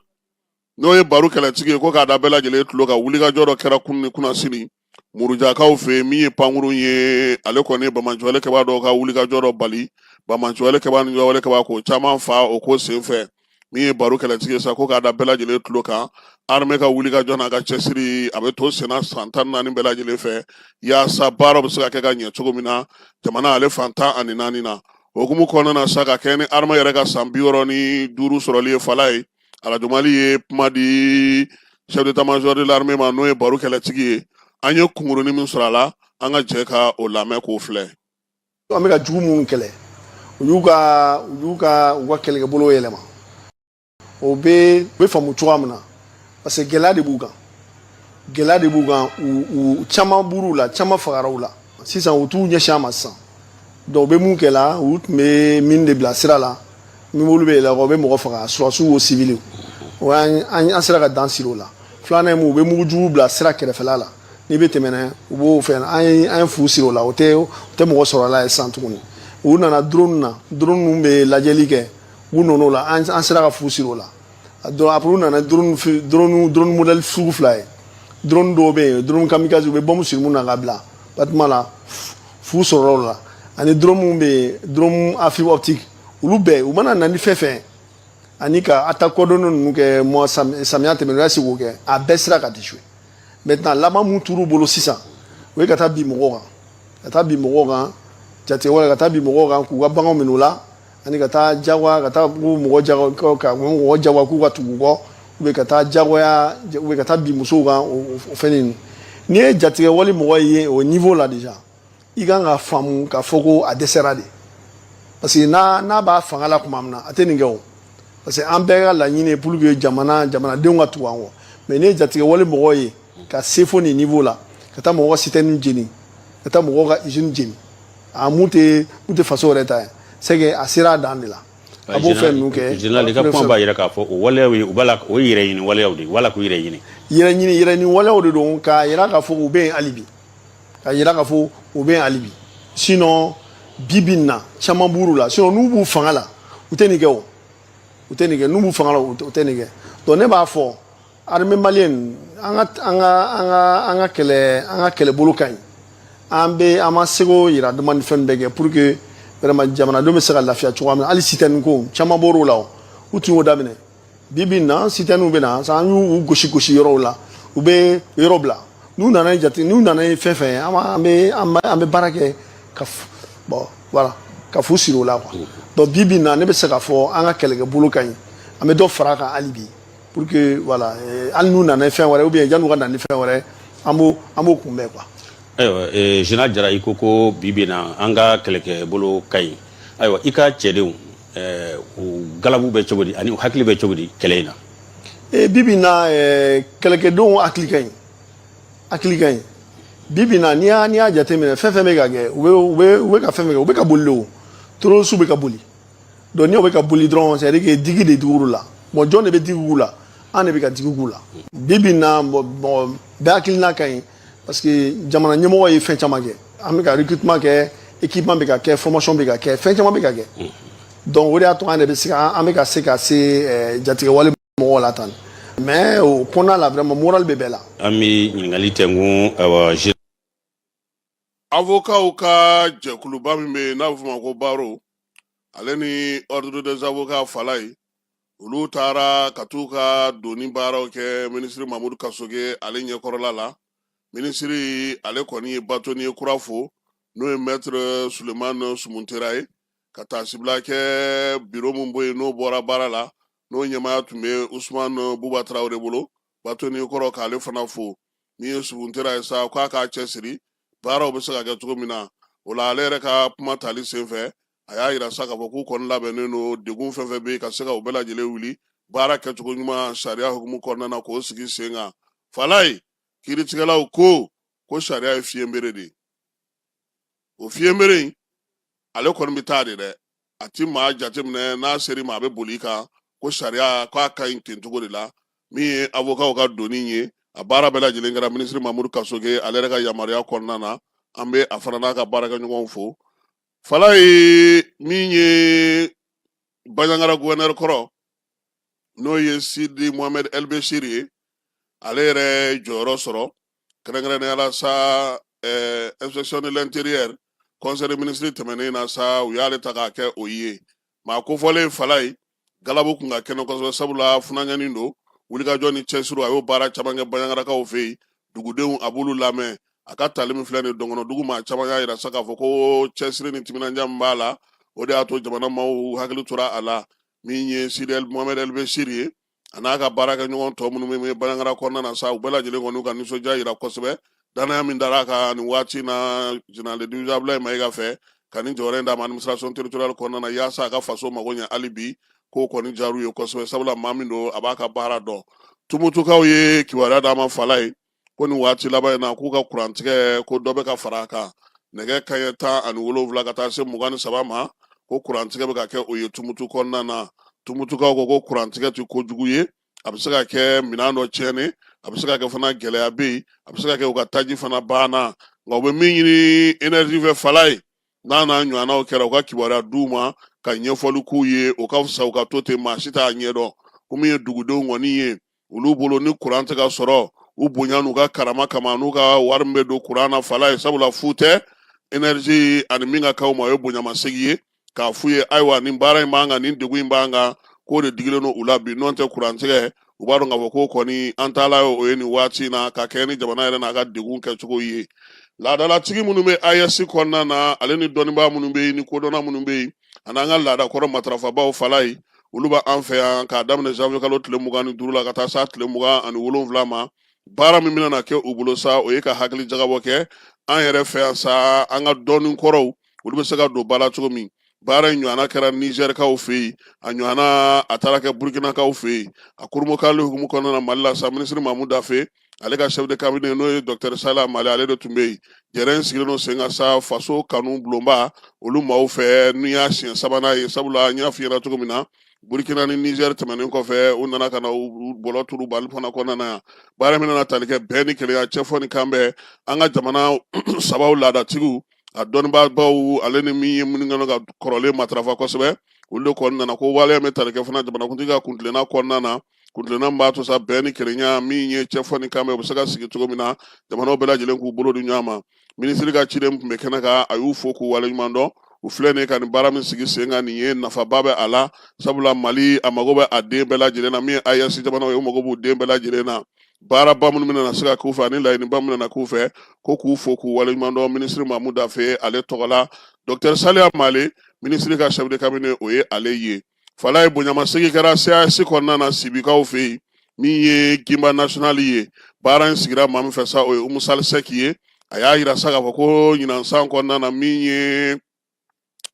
n'o ye Baro Kɛlɛtigi ye, ko k'a da bɛɛ lajɛlen tulo kan, wulikajɔ dɔ kɛra kunun ni kunnasini Murujakaw fɛ yen. Min ye pankurun ye, ale kɔni banbaanciwale kɛbaa dɔw ka wulikajɔ dɔ bali, banbaanciwale kɛbaa ni wale kɛbaa k'o caman fa o ko senfɛ. Min ye Baro Kɛlɛtigi ye sa, ko k'a da bɛɛ lajɛlen tulo kan, armée ka wulikajɔ n'a ka cɛsiri, a bɛ to senna san 14 bɛɛ lajɛlen fɛ, yaasa baaraw bɛ se ka kɛ ka ɲɛ cogo min na jamana ale fan 14 na. O hukumu kɔnɔna na sa, ka kɛ ni armée yɛrɛ ka san 65 sɔrɔli ye Falaye, Arajo Mali ye kuma di chef d'état-major de l'armée ma, n'o ye Baro Kɛlɛtigi ye. An ye kunkurunin min sɔrɔ a la, an ka jɛ ka o lamɛn k'o filɛ. An bɛ ka jugu minnu kɛlɛ, u y'u ka kɛlɛkɛbolo yɛlɛma. O bɛ faamu cogoya min na, parce que gɛlɛya de b'u kan, gɛlɛya de b'u kan. U caman bur'u la, caman fagara u la. Sisan u t'u ɲɛsin a ma sisan. Donc u bɛ mun kɛ la? U tun bɛ min de bila sira la, min olu bɛ yɛlɛ, u bɛ mɔgɔ faga, sɔrɔdasiw o civil. O an sera ka dan siri o la. Filanan ye mun? U bɛ mugujugu bila sira kɛrɛfɛla la, n'i bɛ tɛmɛ n'a ye, u b'o fɛn. An ye fu siri o la, o tɛ mɔgɔ sɔrɔ a la ye sisan tuguni. U nana drone na, drone ninnu bɛ lajɛli kɛ, u nana o la, an sera ka fu siri o la. Donc après, u nana drone modèle sugu fila ye. Drone dɔw bɛ yen, drone kamikaze, u bɛ bombe siri mun na ka bila bâtiment la, fu sɔrɔla o la. Ani drone mun bɛ yen, drone à fibre optique. Olu bɛɛ, u mana na ni fɛn fɛn ani ka attaque coordonnée ninnu kɛ, mois samiya tɛmɛnen, u y'a se k'o kɛ, a bɛɛ sera ka déjouer. Maintenant, laban mun t'u bolo sisan, o ye ka taa bin mɔgɔw kan, ka taa bin mɔgɔw kan jatigɛwale, ka taa bin mɔgɔw kan k'u ka baganw minɛ u la, ani ka taa jagoya, ka taa k'u mɔgɔ jago, ka mɔgɔ jagoya k'u ka tugu u kɔ, ou bien ka taa jagoya, ou bien ka taa bin musow kan. O fɛn ninnu, n'i ye jatigɛwale mɔgɔ ye o niveau la déjà, i kan ka faamu k'a fɔ ko a dɛsɛra de, parce que n'a b'a fanga la tuma min na, a tɛ nin kɛ o. Parce que an bɛɛ ka laɲini ye pour que jamanadenw ka tugu an kɔ. Mais n'i ye jatigɛwale mɔgɔ ye ka se fo nin niveau la, ka taa mɔgɔw ka citerne jeni, ka taa mɔgɔw ka usine jeni, a mun tɛ faso yɛrɛ ta ye, c'est que a sera a dan de la, a b'o fɛn ninnu kɛ. Général, i ka kuma b'a jira k'a fɔ o waleyaw ye, u b'a la, o ye yɛrɛ ɲini waleyaw de ye wala k'u yɛrɛ ɲini. Yɛrɛ ɲini waleyaw de don, k'a yira k'a fɔ u bɛ yen hali bi, k'a yira k'a fɔ u bɛ yen hali bi. Sinon bi bi in na, caman b'u la. Sinon n'u b'u fanga la, u tɛ nin kɛ o, u tɛ nin kɛ. N'u b'u fanga la, u tɛ nin kɛ. Donc ne b'a fɔ armée malienne, an ka kɛlɛbolo ka ɲi. An bɛ an ma seko yira dama ni fɛn bɛɛ kɛ pour que vraiment jamanadenw bɛ se ka lafiya cogoya min na. Hali citerne ko caman bɔr'o la, o u tun y'o daminɛ. Bi bi in na, citernew bɛ na an y'u gosi gosi yɔrɔw la, u bɛ yɔrɔ bila. N'u nana ni jate, n'u nana ni fɛn fɛn ye, an bɛ baara kɛ ka, bon, voilà, ka fu siri o la, quoi. Donc bi bi in na, ne bɛ se k'a fɔ an ka kɛlɛkɛ bolo ka ɲi. An bɛ dɔ fara a kan hali bi pour que, voilà, hali n'u nana ni fɛn wɛrɛ ou bien yan'u ka na ni fɛn wɛrɛ, an b'o kunbɛn, quoi. Ayiwa, général Jara, i ko ko bi bi na an ka kɛlɛkɛ bolo ka ɲi. Ayiwa, i ka cɛdenw, u galabu bɛ cogo di ani u hakili bɛ cogo di kɛlɛ in na? Bi bi na, kɛlɛkɛdenw hakili ka ɲi, hakili ka ɲi bi bi na. N'i y'a jateminɛ, fɛn fɛn bɛ ka kɛ, u bɛ ka fɛn fɛn kɛ, u bɛ ka boli de. O terroriste bɛ ka boli. Donc ni o bɛ ka boli dɔrɔn, c'est à dire que digi de digir'u la. Bon, jɔn de bɛ digi k'u la? An de bɛ ka digi k'u la bi bi na. Bon, bɛɛ hakilina ka ɲi parce que jamana ɲɛmɔgɔ ye fɛn caman kɛ. An bɛ ka recrutement kɛ, équipement bɛ ka kɛ, formation bɛ ka kɛ, fɛn caman bɛ ka kɛ. Donc o de y'a to an de bɛ se ka an bɛ ka se ka se jatigɛwale mɔgɔw la tan. Mais o kɔnɔna la, vraiment, moral bɛ bɛɛ la. An bɛ ɲininkali tɛnkun, ayiwa. Avocats ka jɛkuluba min bɛ yen n'a bɛ f'o ma ko barreau, ale ni Ordre des avocats Falaye, olu taara ka t'u ka doni baaraw kɛ minisiri Mamudu Kasoge ale ɲɛkɔrɔla la. Minisiri ale kɔni ye bâtonnier kura fo, n'o ye maître Sulemani Sumuntera ye, ka taasibila kɛ biro min bɔ yen n'o bɔra baara la, n'o ɲɛmaya tun bɛ Usman Buba Tarawele bolo. Bâtonnier kɔrɔ k'ale fana fo. Min ye Sumuntera ye sa, k'a k'a cɛsiri, baaraw bɛ se ka kɛ cogo min na. O la, ale yɛrɛ ka kuma tali senfɛ, a y'a yira sa k'a fɔ k'u kɔni labɛnnen don, degun fɛn fɛn bɛ yen, ka se ka u bɛɛ lajɛlen wuli, baara kɛcogo ɲuman sariya hukumu kɔnɔna na, k'o sigi sen kan. Falaye, kiiritigɛlaw ko ko sariya ye fiɲɛbere de ye. O fiɲɛbere in, ale kɔni bɛ taa de dɛ, a ti maa jateminɛ. N'a ser'i ma, a bɛ boli i kan. Ko sariya k'a ka ɲi ten cogo de la. Min ye avocats ka doni ye, a baara bɛɛ lajɛlen kɛra minisiri Mamudu Kasoge ale yɛrɛ ka yamaruya kɔnɔna na. An bɛ a fana n'a ka baarakɛɲɔgɔnw fo. Falaye, min ye Banjagara gouverneur kɔrɔ, n'o ye Sidi Mohamed El Bechir ye, ale yɛrɛ jɔyɔrɔ sɔrɔ kɛrɛnkɛrɛnnenya la sa, inspection de l'intérieur, conseil des ministres tɛmɛnen na sa, u y'ale ta k'a kɛ o ye. Maa kofɔlen Falaye, galabu kun ka kɛnɛ kosɛbɛ, sabula funankɛnin don, wulikajɔ ni cɛsiri, a y'o baara caman kɛ Banjagarakaw fɛ yen. Dugudenw, a b'olu lamɛn. A ka tali min filɛ nin ye dɔnkɔnɔ dugu, maa caman y'a yira sa k'a fɔ ko cɛsiri ni timinandiya min b'a la, o de y'a to jamana maaw hakili tora a la. Min ye Sidi Mohamed El Bechir ye, a n'a ka baarakɛɲɔgɔn tɔ minnu bɛ Banjagara kɔnɔna na sa, u bɛɛ lajɛlen kɔni ka nisɔndiya yira kosɛbɛ danaya min dara a kan nin waati na général de division Abdoulaye Mayiga fɛ, ka nin jɔyɔrɔ in d'a ma administration territoriale kɔnɔna na, yaasa a ka faso mago ɲɛ hali bi. K'o kɔni diyar'u ye kosɛbɛ, sabula maa min don, a b'a ka baara dɔn. Tumutukaw ye kibaruya d'a ma Falaye, ko nin waati laban in na, k'u ka kurantigɛ, ko dɔ bɛ ka fara a kan, nɛgɛ kanɲɛ 17 ka taa se 23 ma, ko kurantigɛ bɛ ka kɛ o ye Tumutu kɔnɔna na. Tumutukaw ko ko kurantigɛ tɛ kojugu ye. A bɛ se ka kɛ minɛn dɔ tiɲɛnen, a bɛ se ka kɛ fana gɛlɛya bɛ yen, a bɛ se ka kɛ u ka taji fana banna. Nka u bɛ min ɲini énergie fɛ Falaye, n'a n'a ɲɔgɔnnaw kɛra, u ka kibaruya d'u ma ka ɲɛfɔli k'u ye. O ka fisa u ka to ten, maa si t'a ɲɛdɔn. Ko min ye dugudenw kɔni ye, olu bolo ni kuran tɛ ka sɔrɔ, u bonya n'u ka karama kama, n'u ka wari min bɛ don kuran na Falaye, sabula fu tɛ, énergie ani min ka kan u ma, o ye bonyamasegin ye k'a f'u ye. Ayiwa, nin baara in b'an kan, nin degun in b'an kan, k'o de digilen don u la bi. N'o tɛ kurantigɛ, u b'a dɔn k'a fɔ ko kɔni an taala ye o ye nin waati in na, ka kɛ ni jamana yɛrɛ n'a ka degun kɛcogo ye. Laadalatigi minnu bɛ AES kɔnɔna na, ale ni dɔnnibaa minnu bɛ yen, ni kodɔnna minnu bɛ yen, ani an ka laadakɔrɔ matarafabaw Falaye, olu b'an fɛ yan k'a daminɛ janvier kalo tile 25 la ka taa s'a tile 27 ma. Baara min bɛna kɛ u bolo sa, o ye ka hakili jagabɔ kɛ an yɛrɛ fɛ yan sa, an ka dɔnni kɔrɔw, olu bɛ se ka don ba la cogo min. Baara in ɲɔgɔnna kɛra Nizɛrikaw fɛ yen, a ɲɔgɔnna a taara kɛ Burukinakaw fɛ yen. A kurumokali hukumu kɔnɔna na Mali la sa, minisiri Mamu Dafe, ale ka chef de cabinet, n'o ye docteur Sala Mali, ale de tun bɛ yen. Jɛrɛ in sigilen don sen kan sa faso kanu bulonba olu maaw fɛ. N'i y'a siɲɛ sabanan ye, sabula n y'a f'i ɲɛna cogo min na, Burkina ni Niger tɛmɛnen kɔfɛ, u nana ka na u bɔlɔ turu Mali fana kɔnɔna na yan. Baara min nana tali kɛ bɛn ni kelenya, cɛfɔ ni kanbɛn, an ka jamana sabaw laadatigiw, a dɔnnibaabaw, ale ni min ye minnu kɛlen ka kɔrɔlen matarafa kosɛbɛ, olu de kɔni nana ko waleya bɛ tali kɛ fana jamanakuntigi ka kuntilenna kɔnɔna na, kuntilenna min b'a to sa bɛn ni kelenya, min ye cɛfɔ ni kanbɛn, u bɛ se ka sigi cogo min na, jamanaw bɛɛ lajɛlen k'u bolo di ɲɔgɔn ma. Minisiri ka ciden tun bɛ kɛnɛ kan, a y'u fo k'u waleɲuman dɔn. U U filɛ nin ye ka nin baara min sigi sen kan, nin ye nafaba bɛ a la, sabula Mali a mago bɛ a den bɛɛ lajɛlen na. Min ye AES jamanaw ye, u mago b'u den bɛɛ lajɛlen na. Baaraba minnu bɛna se ka k'u fɛ ani laɲiniba minnu bɛna k'u fɛ, ko k'u fo k'u waleɲuman dɔn minisiri Mamu Dafe ale tɔgɔ la. Docteur Saliya Male, minisiri ka chef de cabinet, o ye ale ye. Falaye, bonyamasegin kɛra CAS kɔnɔna na Sibikaw fɛ yen. Min ye Gimba National ye, baara in sigira maa min fɛ sa, o ye Umu Sali Sɛki ye. A y'a yira sa k'a fɔ ko ɲinan san kɔnɔna na, min ye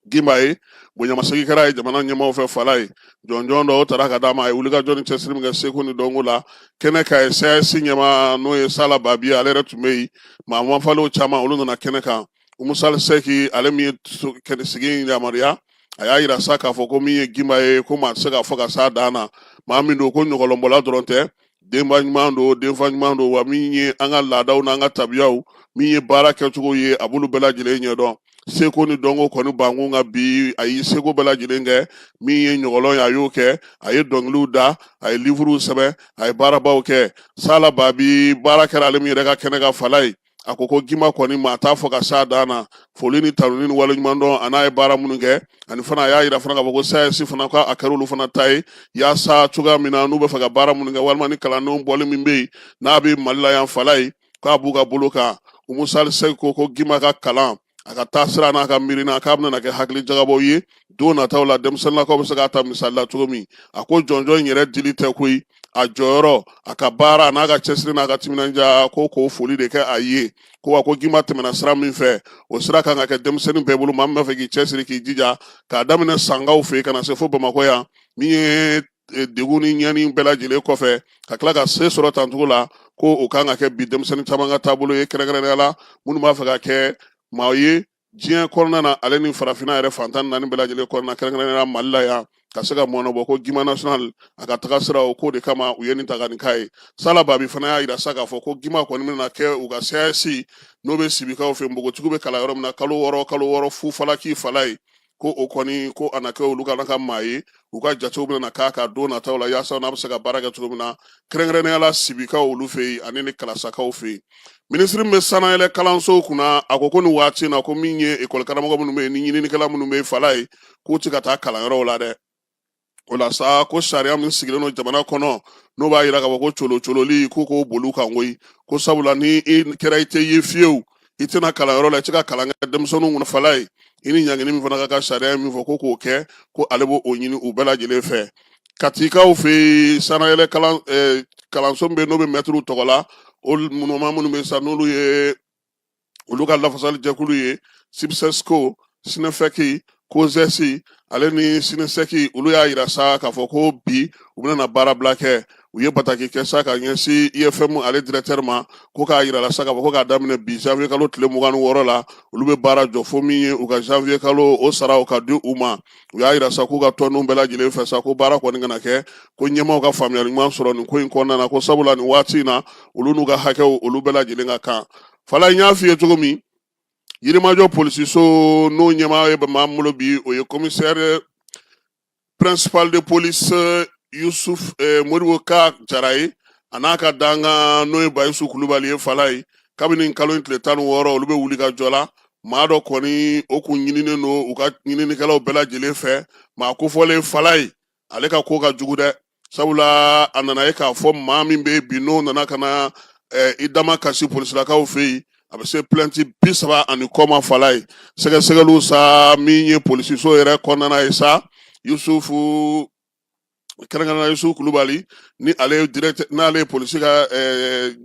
Gimba ye, bonyamasegin kɛra ye jamana ɲɛmaaw fɛ. Falaye, jɔnjɔn dɔ o tara ka d'a ma, a ye wulikajɔ ni cɛsiri min kɛ seko ni dɔnko la kɛnɛ kan ye. CAS ɲɛmaa, n'o ye Sala Babi ye, ale yɛrɛ tun bɛ yen. Maa mafalew caman, olu nana kɛnɛ kan. Umu Sali Sɛki, ale min ye sigi in yamaruya, a y'a yira sa k'a fɔ ko min ye Gimba ye, ko maa tɛ se k'a fɔ ka s'a dan na. Maa min don, ko ɲɔgɔlɔnbɔla dɔrɔn tɛ, denba ɲuman don, denfa ɲuman don, wa min ye an ka laadaw n'an ka tabiyaw, min ye baara kɛcogo ye, a b'olu bɛɛ lajɛlen ɲɛdɔn. Seko ni dɔnko kɔni bankun ka bi, a y'i seko bɛɛ lajɛlen kɛ. Min ye ɲɔgɔlɔn ye, a y'o kɛ, a ye dɔnkiliw da, a ye livuruw sɛbɛn, a ye baarabaw kɛ. Sala Babi, baara kɛra ale min yɛrɛ ka kɛnɛ kan, Falaye, a ko ko Gimba kɔni, maa t'a fɔ ka s'a dan na. Foli ni tanuni ni waleɲumandɔn a n'a ye baara minnu kɛ. Ani fana, a y'a yira fana k'a fɔ ko SAES fana, ko a kɛra olu fana ta ye, yaasa cogoya min na n'u bɛ fɛ ka baara minnu kɛ, walima ni kalandenw bɔli min bɛ yen n'a bɛ Mali la yan, Falaye, k'a b'u ka bolo kan. Umu Sali Sɛki ko ko Gimba ka kalan, a ka taasira n'a ka miirina, k'a bɛna kɛ hakili jagabɔ ye don nataw la, denmisɛnninlakaw bɛ se k'a ta misali la cogo min. A ko jɔnjɔn in yɛrɛ dili tɛ koyi, a jɔyɔrɔ, a ka baara n'a ka cɛsiri n'a ka timinandiya, ko k'o foli de kɛ a ye. Ko wa ko Gimba tɛmɛna sira min fɛ, o sira kan ka kɛ denmisɛnnin bɛɛ bolo, maa min b'a fɛ k'i cɛsiri k'i jija, k'a daminɛ Sankaw fɛ yen ka na se fo Bamakɔ yan. Min ye degun ni ɲani bɛɛ lajɛlen kɔfɛ, ka tila ka se sɔrɔ tancogo la, ko o kan ka kɛ bi denmisɛnnin caman ka taabolo ye, kɛrɛnkɛrɛnnenya la minnu b'a fɛ ka kɛ maa ye diɲɛ kɔnɔna na, ale ni farafinna yɛrɛ fan 14 bɛɛ lajɛlen kɔnɔna, kɛrɛnkɛrɛnnenya la Mali la yan, ka se ka mɔnɔ bɔ. Ko Gimba National, a ka taga sira o ko de kama u ye nin ta ka nin k'a ye. Sala Babi fana y'a yira sa k'a fɔ ko Gimba kɔni bɛna kɛ u ka CAS, n'o bɛ Sibikaw fɛ, npogotigiw bɛ kalan yɔrɔ min na, kalo 6 kalo 6 fu falaki. Falaye, ko o kɔni, ko a na kɛ olu kana ka maa ye, u ka jatew bɛna k'a kan don nataw la, yaasa n'a bɛ se ka baara kɛ cogo min na, kɛrɛnkɛrɛnnenya la Sibikaw olu fɛ yen ani ni Kalasakaw fɛ yen. Minisiri min bɛ sanayɛlɛ kalansow kunna, a ko ko nin waati in na, ko min ye ekɔli karamɔgɔ minnu bɛ yen ni ɲininikɛla minnu bɛ yen, Falaye, k'u tɛ ka taa kalanyɔrɔw la dɛ. O la sa, ko sariya min sigilen don jamana kɔnɔ, n'o b'a yira k'a fɔ ko colo cololi, k'u k'o boli kan koyi, ko sabula ni i kɛra i tɛ ye fiyewu, i tɛna kalanyɔrɔ la, i tɛ ka kalan kɛ denmisɛnninw kunna, Falaye, i ni ɲangini min fana ka kan, sariya min fɔ ko k'o kɛ, ko ale b'o ɲini u bɛɛ lajɛlen fɛ. Katikaw fɛ yen, sanayɛlɛ kalanso min bɛ yen, n'o bɛ mɛtiriw tɔgɔ la, o maa minnu bɛ yen sa, n'olu ye olu ka lafasali jɛkulu ye, SYPSESCO, SYNEFEC, COSES ale ni SYNESEC, olu y'a yira sa k'a fɔ ko bi u bɛna baarabila kɛ. U ye bataki kɛ sa ka ɲɛsin IFM ale directeur ma, ko k'a yira la sa k'a fɔ ko k'a daminɛ bi janvier kalo tile 26 la, olu bɛ baara jɔ fo min ye u ka janvier kalo o sara o ka di u ma. U y'a yira sa k'u ka tɔndenw bɛɛ lajɛlen fɛ sa, ko baara kɔni kana kɛ, ko ɲɛmaaw ka faamuyali ɲuman sɔrɔ nin ko in kɔnɔna na, ko sabula nin waati in na, olu n'u ka hakɛw, olu bɛɛ lajɛlen ka kan. Falaye, n y'a f'i ye cogo min, Yirimajɔ polisiso n'o ɲɛmaa ye maa min bolo bi, o ye commissaire principal de police Yusuf Modibo Ka Jara ye, a n'a ka dankan, n'o ye Bayisu Kulubali ye. Falaye, kabini kalo in tile 16, olu bɛ wuli ka jɔ la. Maa dɔ kɔni, o kun ɲininen don u ka ɲininikɛlaw bɛɛ lajɛlen fɛ. Maa kofɔlen, Falaye, ale ka ko ka jugu dɛ, sabula a nana ye k'a fɔ maa min bɛ bi, n'o nana ka na i dama kasi polisilakaw fɛ yen, a bɛ se plainte 30 ani kɔ ma. Falaye, sɛgɛsɛgɛliw sa, min ye polisiso yɛrɛ kɔnɔna ye sa, Yusufu, kɛrɛnkɛrɛnnenya Yusufu Kulubali, ni ale ye directeur, n'ale ye polisi ka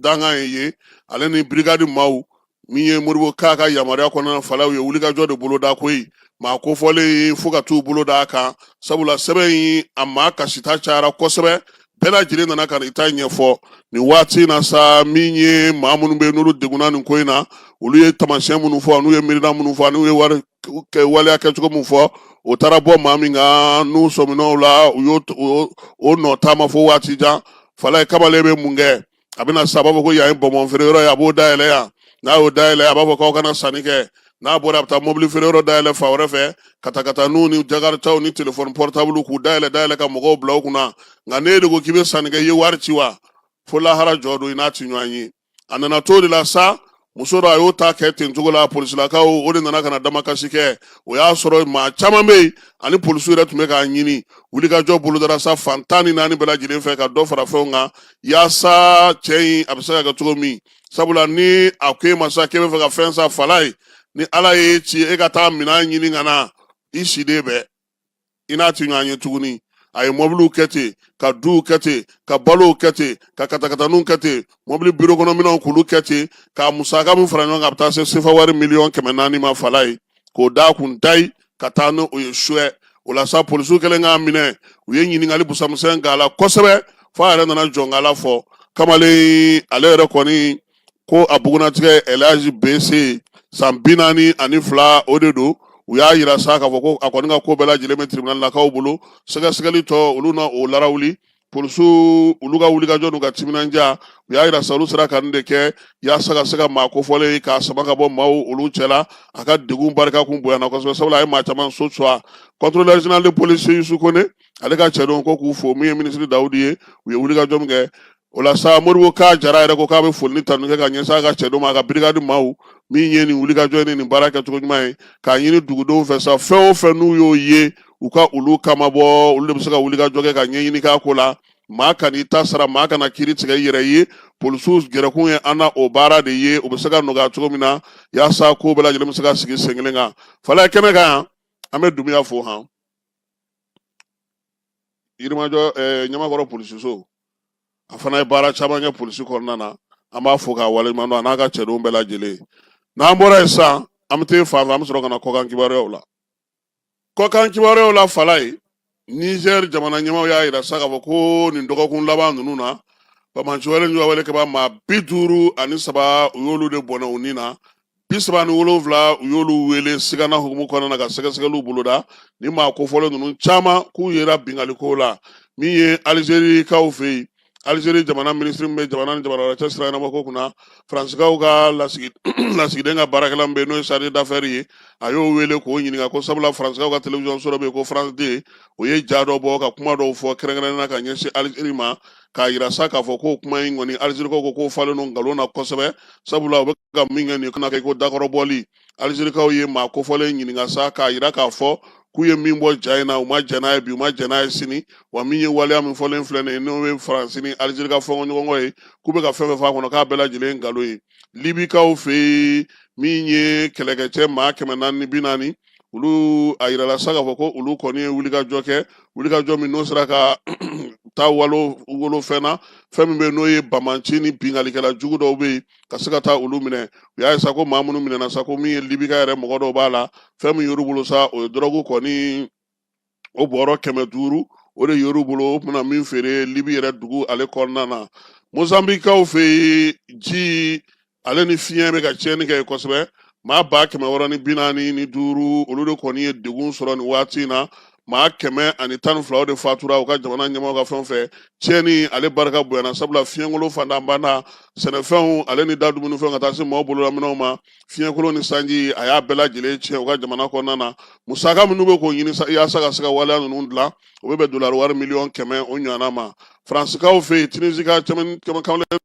dankan ye, ale ni brigade maaw, min ye Modibo Ka ka yamaruya kɔnɔna, Falaye, u ye wulikajɔ de boloda koyi. Maa kofɔlen, fo ka t'u bolo d'a kan, sabula sɛbɛn in a maa kasita cayara kosɛbɛ, bɛɛ lajɛlen nana ka na i ta ɲɛfɔ. Nin waati in na sa, min ye maa minnu bɛ yen n'olu degunna nin ko in na, olu ye taamasiyɛn minnu fɔ, n'u ye miirina minnu fɔ, n'u ye wari kɛ waleya kɛcogo min fɔ, o taara bɔ maa min kan, n'u sɔmin'o la, u y'o o nɔ taama fo waati jan. Falaye, kamalen bɛ mun kɛ? A bɛna sa, a b'a fɔ ko yan ye bɔnbɔn feere yɔrɔ ye, a b'o dayɛlɛ yan. N'a y'o dayɛlɛ, a b'a fɔ k'aw kana sanni kɛ. N'a bɔra, a bɛ taa mobili feere yɔrɔ dayɛlɛ fan wɛrɛ fɛ, ka taa ka taa n'u ni jakaritaw ni telefɔni pɔritabulu k'u dayɛlɛ dayɛlɛ ka mɔgɔw bila u kunna. Nka n'e de ko k'i bɛ sanni kɛ, i ye wari ci wa, fo lahara jɔ don, i n'a ti ɲɔgɔn ye. A nana t'o de la sa, Muso dɔ, a y'o ta kɛ ten cogo la, polisilakaw o de nana ka na damakasi kɛ. O y'a sɔrɔ maa caman bɛ yen ani polisiw yɛrɛ tun bɛ k'a ɲini. Wulikajɔ bolodara sa fan 14 bɛɛ lajɛlen fɛ ka dɔ fara fɛnw kan, yaasa cɛ in a bɛ se ka kɛ cogo min. Sabula ni a ko e ma sa k'e bɛ fɛ ka fɛn san, Falaye, ni Ala y'e ci e ka taa minɛn ɲini ka na, i siden bɛɛ i n'a ti ɲɔgɔn ye tuguni. A ye mɔbiliw kɛ ten, ka duw kɛ ten, ka balow kɛ ten, ka katakataniw kɛ ten, mɔbili biro kɔnɔ minɛnw k'olu kɛ ten, ka musaka min fara ɲɔgɔn kan, a bɛ taa se sefa wari 400 miliyɔn ma, Falaye, k'o d'a kun dayi ka taa n'o ye suɛ. O la sa, polisiw kɛlen k'a minɛ, u ye ɲininkali busamisɛn k'a la kosɛbɛ, fo a yɛrɛ nana jɔnkala fɔ. Kamalen ale yɛrɛ kɔni ko a bugunnatigɛ Elaji Bese, san 42, o de don. U y'a yira sa k'a fɔ ko a kɔni ka ko bɛɛ lajɛlen bɛ tribunal lakaw bolo. Sɛgɛsɛgɛli tɔ, olu na o larawuli. Polisiw olu ka wulikajɔ n'u ka timinandiya, u y'a yira sa olu sera ka nin de kɛ yaasa ka se ka maa kofɔlen k'a sama ka bɔ maaw olu cɛla. A ka degun barika kun bonyana kosɛbɛ, sabula a ye maa caman so suwa. Contrôleur général de police Yusu Kone, ale ka cɛdenw ko k'u fo. Min ye minisiri Dawudi ye, u ye wulikajɔ min kɛ o la sa, Modibo Ka Jara yɛrɛ ko k'a bɛ foli ni tanu kɛ ka ɲɛsin a ka cɛdenw ma, a ka brigade maaw min ye nin wulikajɔ ni nin baara kɛcogo ɲuman ye, k'a ɲini dugudenw fɛ sa, fɛn o fɛn n'u y'o ye, u ka olu kama bɔ, olu de bɛ se ka wulikajɔ kɛ ka ɲɛɲini k'a ko la. Maa kan'i ta sara, maa kana kiiri tigɛ i yɛrɛ ye. Polisiw gɛrɛkun ye an na o baara de ye, o bɛ se ka nɔgɔya cogo min na, yaasa ko bɛɛ lajɛlen bɛ se ka sigi sen kelen kan. Falaye, kɛnɛ kan yan, an bɛ Dunbiya fo han. Yirimajɔ Ɲamakɔrɔ polisiso, a fana ye baara caman kɛ polisi kɔnɔna na. An b'a fo k'a waleɲuman dɔn, a n'a ka cɛdenw bɛɛ lajɛlen. N'an bɔra yen sisan, an bɛ taa fan fɛ, an bɛ sɔrɔ ka na kɔkan kibaruyaw la. Kɔkan kibaruyaw la, Falaye, Niger jamana ɲɛmaaw y'a yira sa k'a fɔ ko nin dɔgɔkun laban ninnu na, banbaanci wale juguya wale kɛba maa 53, u y'olu de bɔnɛ u ni na. 37, u y'olu wele sigana hukumu kɔnɔna na ka sɛgɛsɛgɛliw boloda. Ni maa kofɔlen ninnu caman k'u yera binkanliko la. Min ye Alizerikaw fɛ yen, Alizeri jamana minisiri min bɛ jamana ni jamana wɛrɛ cɛ sira ɲɛnabɔko kunna, Faransikaw ka lasigiden ka baarakɛla min bɛ yen, n'o ye chargé d'affaires ye, a y'o wele k'o ɲininka ko sabula Faransikaw ka télévision so dɔ bɛ yen ko France 2, o ye ja dɔ bɔ ka kuma dɔw fɔ kɛrɛnkɛrɛnnenya na ka ɲɛsin Alizeri ma, k'a yira sa k'a fɔ k'o kuma in kɔni, Alizerikaw ko k'o falen don nkalon na kosɛbɛ, sabula u bɛ ka min kɛ nin kana kɛ ko dakɔrɔbɔli. Alizerikaw ye maa kofɔlen ɲininka sa k'a yira k'a fɔ k'u ye min bɔ ja in na, u ma jɛn n'a ye bi, u ma jɛn n'a ye sini. Wa min ye waleya min fɔlen filɛ nin ye, n'o ye Faransi ni Alizeri ka fɔɲɔgɔnkɔ ye, k'u bɛ ka fɛn fɛn fɔ a kɔnɔ, k'a bɛɛ lajɛlen ye nkalon ye. Libikaw fɛ yen, min ye kɛlɛkɛcɛ maa 440, olu a yirala sa k'a fɔ ko olu kɔni ye wulikajɔ kɛ, wulikajɔ min n'o sera ka taa walo wolo fɛn na, fɛn min bɛ yen n'o ye banbaanci ni binkannikɛla jugu dɔw bɛ yen, ka se ka taa olu minɛ. U y'a ye sa ko maa minnu minɛna sa, ko min ye Libika yɛrɛ mɔgɔ dɔw b'a la. Fɛn min yer'u bolo sa, o ye dɔrɔgu kɔni o bɔrɔ 500, o de yer'u bolo, o tun bɛna min feere Libi yɛrɛ dugu ale kɔnɔna na. Mozanbikaw fɛ yen, ji ale ni fiɲɛ bɛ ka tiɲɛni kɛ kosɛbɛ. Maa 645, olu de kɔni ye degun sɔrɔ nin waati in na. Maa 112, o de fatura u ka jamana ɲɛmaaw ka fɛn fɛ. Tiɲɛni ale barika bonyana, sabula fiɲɛkolon fantanbanda, sɛnɛfɛnw ale ni da dumunifɛnw, ka taa se maaw bololaminɛw ma, fiɲɛkolon ni sanji a y'a bɛɛ lajɛlen tiɲɛ u ka jamana kɔnɔna na. Musaka minnu bɛ k'o ɲini yaasa ka se ka waleya ninnu dilan, o bɛ bɛn dolari wari 100 miliyɔn o ɲɔgɔnna ma. Faransikaw fɛ yen, Tunisie ka kamalen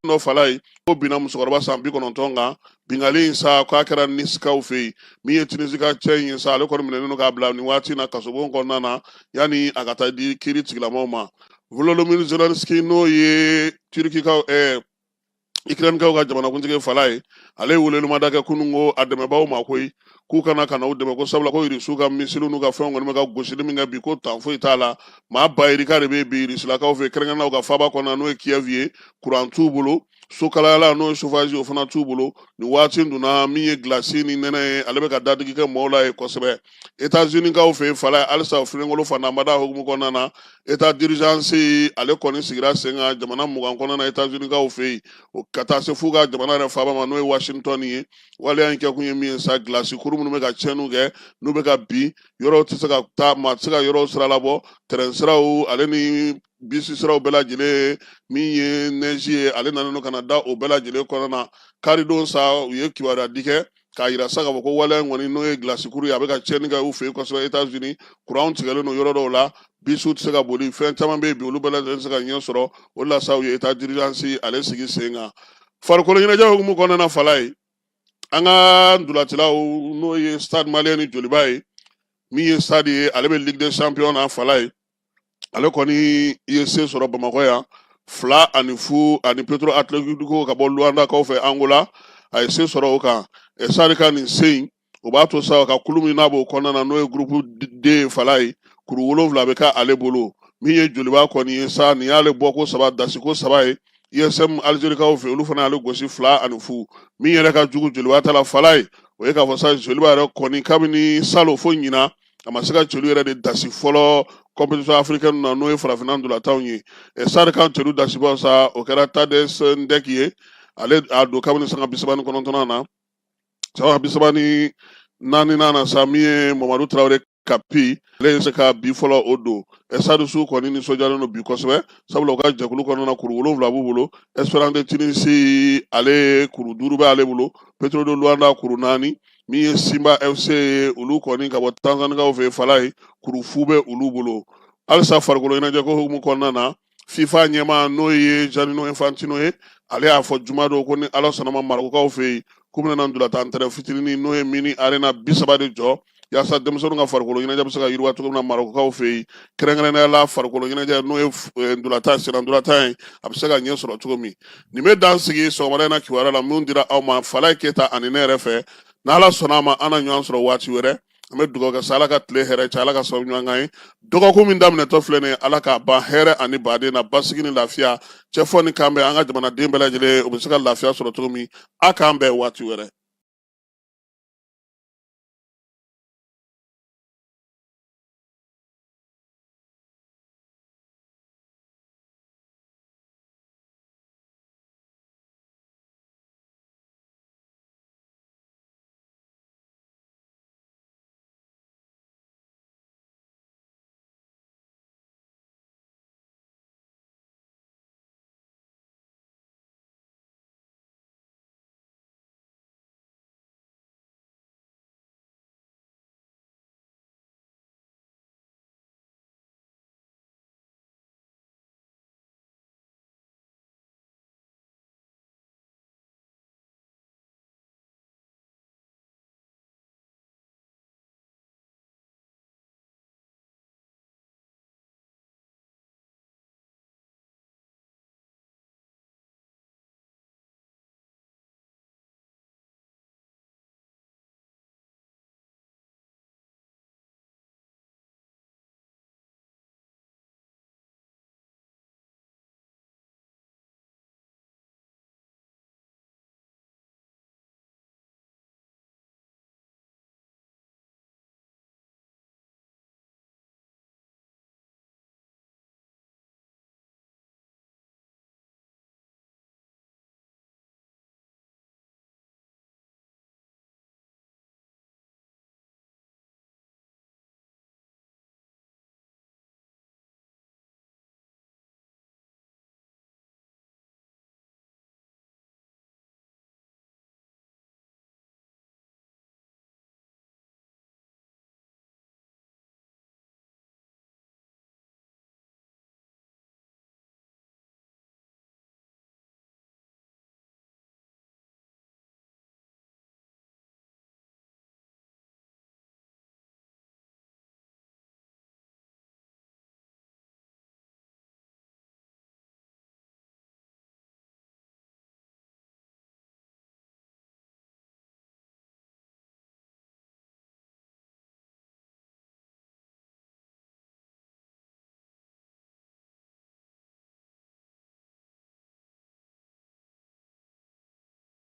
dɔ, Falaye, ko binna musokɔrɔba san 90 kan. Binkanni in sa, k'a kɛra Nisikaw fɛ yen. Min ye Tunisie ka cɛ in ye sa, ale kɔni minɛnen don k'a bila nin waati in na kasobon kɔnɔna na, yanni a ka taa di kiiri tigilamaw ma. Volodymyr Zelensky, n'o ye Turkikaw Ukrainekaw ka jamanakuntigi, Falaye, ale ye welewelemada kɛ kunun ko a dɛmɛbaaw ma koyi, k'u kana ka na u dɛmɛ, ko sabula ko Irisiw ka misiliw n'u ka fɛnw kɔni bɛ ka gosili min kɛ bi, ko tan foyi t'a la. Maa ba yirika de bɛ bi Irisilakaw fɛ, kɛrɛnkɛrɛnnenya u ka faaba kɔnɔna, n'o ye Kiev ye. Kuran t'u bolo, so kalayala n'o ye chauffage, o fana t'u bolo nin waati in dun na. Min ye gilasi ni nɛnɛ ye, ale bɛ ka dadigi kɛ maaw la ye kosɛbɛ. États-Unis-kaw fɛ yen, Falaye, halisa filenkolon fantanbada hukumu kɔnɔna na, état d'urgence ale kɔni sigira sen kan jamana 20 kɔnɔna na États-Unis-kaw fɛ yen, o ka taa se f'u ka jamana yɛrɛ faaba ma, n'o ye Washington ye. Waleya in kɛkun ye min ye sa, gilasi kuru minnu bɛ ka tiɲɛniw kɛ, n'u bɛ ka bin, yɔrɔw tɛ se ka taa, maa tɛ se ka yɔrɔw sira labɔ, tɛrɛn siraw ale ni bisi siraw bɛɛ lajɛlen. Min ye neige ye, ale nana ka na da o bɛɛ lajɛlen kɔnɔna na. Karidon sa, u ye kibaruya di kɛ k'a yira sa k'a fɔ ko waleya in kɔni, n'o ye gilasikuru ye, a bɛ ka tiɲɛni kɛ u fɛ yen kosɛbɛ. États-Unis, kuranw tigɛlen don yɔrɔ dɔw la, bisiw tɛ se ka boli, fɛn caman bɛ yen bi, olu bɛɛ lajɛlen tɛ se ka ɲɛ sɔrɔ. O de la sa, u ye état d'urgence ale sigi sen kan. Farikolo ɲɛnajɛ hukumu kɔnɔna na, Falaye, An ka ntolacilaw, n'o ye Stade Malien ni Joliba ye, min ye Stade ye, ale bɛ Ligue des Champions na Falaye. Ale kɔni ye se sɔrɔ Bamakɔ yan 2-0 ani Petro Atletico ka bɔ Luandakaw fɛ Angola. A ye se sɔrɔ o kan. Stade ka nin se in, o b'a to sa ka kulu min n'a b'o kɔnɔna na, n'o ye groupe D ye Falaye, kuru 7 bɛ kɛ ale bolo. Min ye Joliba kɔni ye sa, nin y'ale bɔko saba, dasiko saba ye USM Alizerikaw fɛ. Olu fana y'ale gosi 2-0. Min yɛrɛ ka jugu Joliba ta la Falaye, o ye k'a fɔ sa Joliba yɛrɛ kɔni, kabini salon fo ɲinan, a ma se ka celu yɛrɛ de dasi fɔlɔ compétition africaine na, n'o ye farafinna ntolatanw ye. Stade ka celu dasibaw sa, o kɛra Tades Ndɛki ye. Ale a don kabini sanga 39nan na, sanga 34nan na sa, min ye Mamadu Tarawele Kapi, ale ye se ka bi fɔlɔ o don. Stade kɔni nisɔndiyalen don bi kosɛbɛ, sabula u ka jɛkulu kɔnɔna na, kuru 7 b'u bolo. Esperance de Tunisie, ale kuru 5 bɛ ale bolo. Petro de Luanda, kuru 4. Min ye Simba FC ye, olu kɔni ka bɔ Tanzanikaw fɛ Falaye, kuru 0 bɛ olu bolo. Halisa farikolo ɲɛnajɛ ko hukumu kɔnɔna na, FIFA ɲɛmaa, n'o ye Gianni Infantino ye, ale y'a fɔ juma don ko ni Ala sɔnna ma, Marɔkukaw fɛ yen, k'u bɛna na ntolatan terrain fitinin, n'o ye mini arena 30 de jɔ, yaasa denmisɛnninw ka farikolo ɲɛnajɛ bɛ se ka yiriwa cogo min na Marɔkukaw fɛ yen, kɛrɛnkɛrɛnnenya la farikolo ɲɛnajɛ, n'o ye ntolatan, senna ntolatan ye, a bɛ se ka ɲɛ sɔrɔ cogo min. Nin bɛ dan sigi sɔgɔmada in na kibaruya la min dira aw ma Falaye Keyita ani ne yɛrɛ fɛ. N'Ala sɔnna a ma, an na ɲɔgɔn sɔrɔ waati wɛrɛ. An bɛ dugawu kɛ sa, Ala ka tile hɛrɛ cɛ, Ala ka sababu ɲuman k'an ye. Dɔgɔkun min daminɛtɔ filɛ nin ye, Ala k'a ban hɛrɛ ani baden na, basigi ni lafiya, cɛfɔ ni kanbɛn, an ka jamanaden bɛɛ lajɛlen, u bɛ se ka lafiya sɔrɔ cogo min. A k'an bɛn waati wɛrɛ.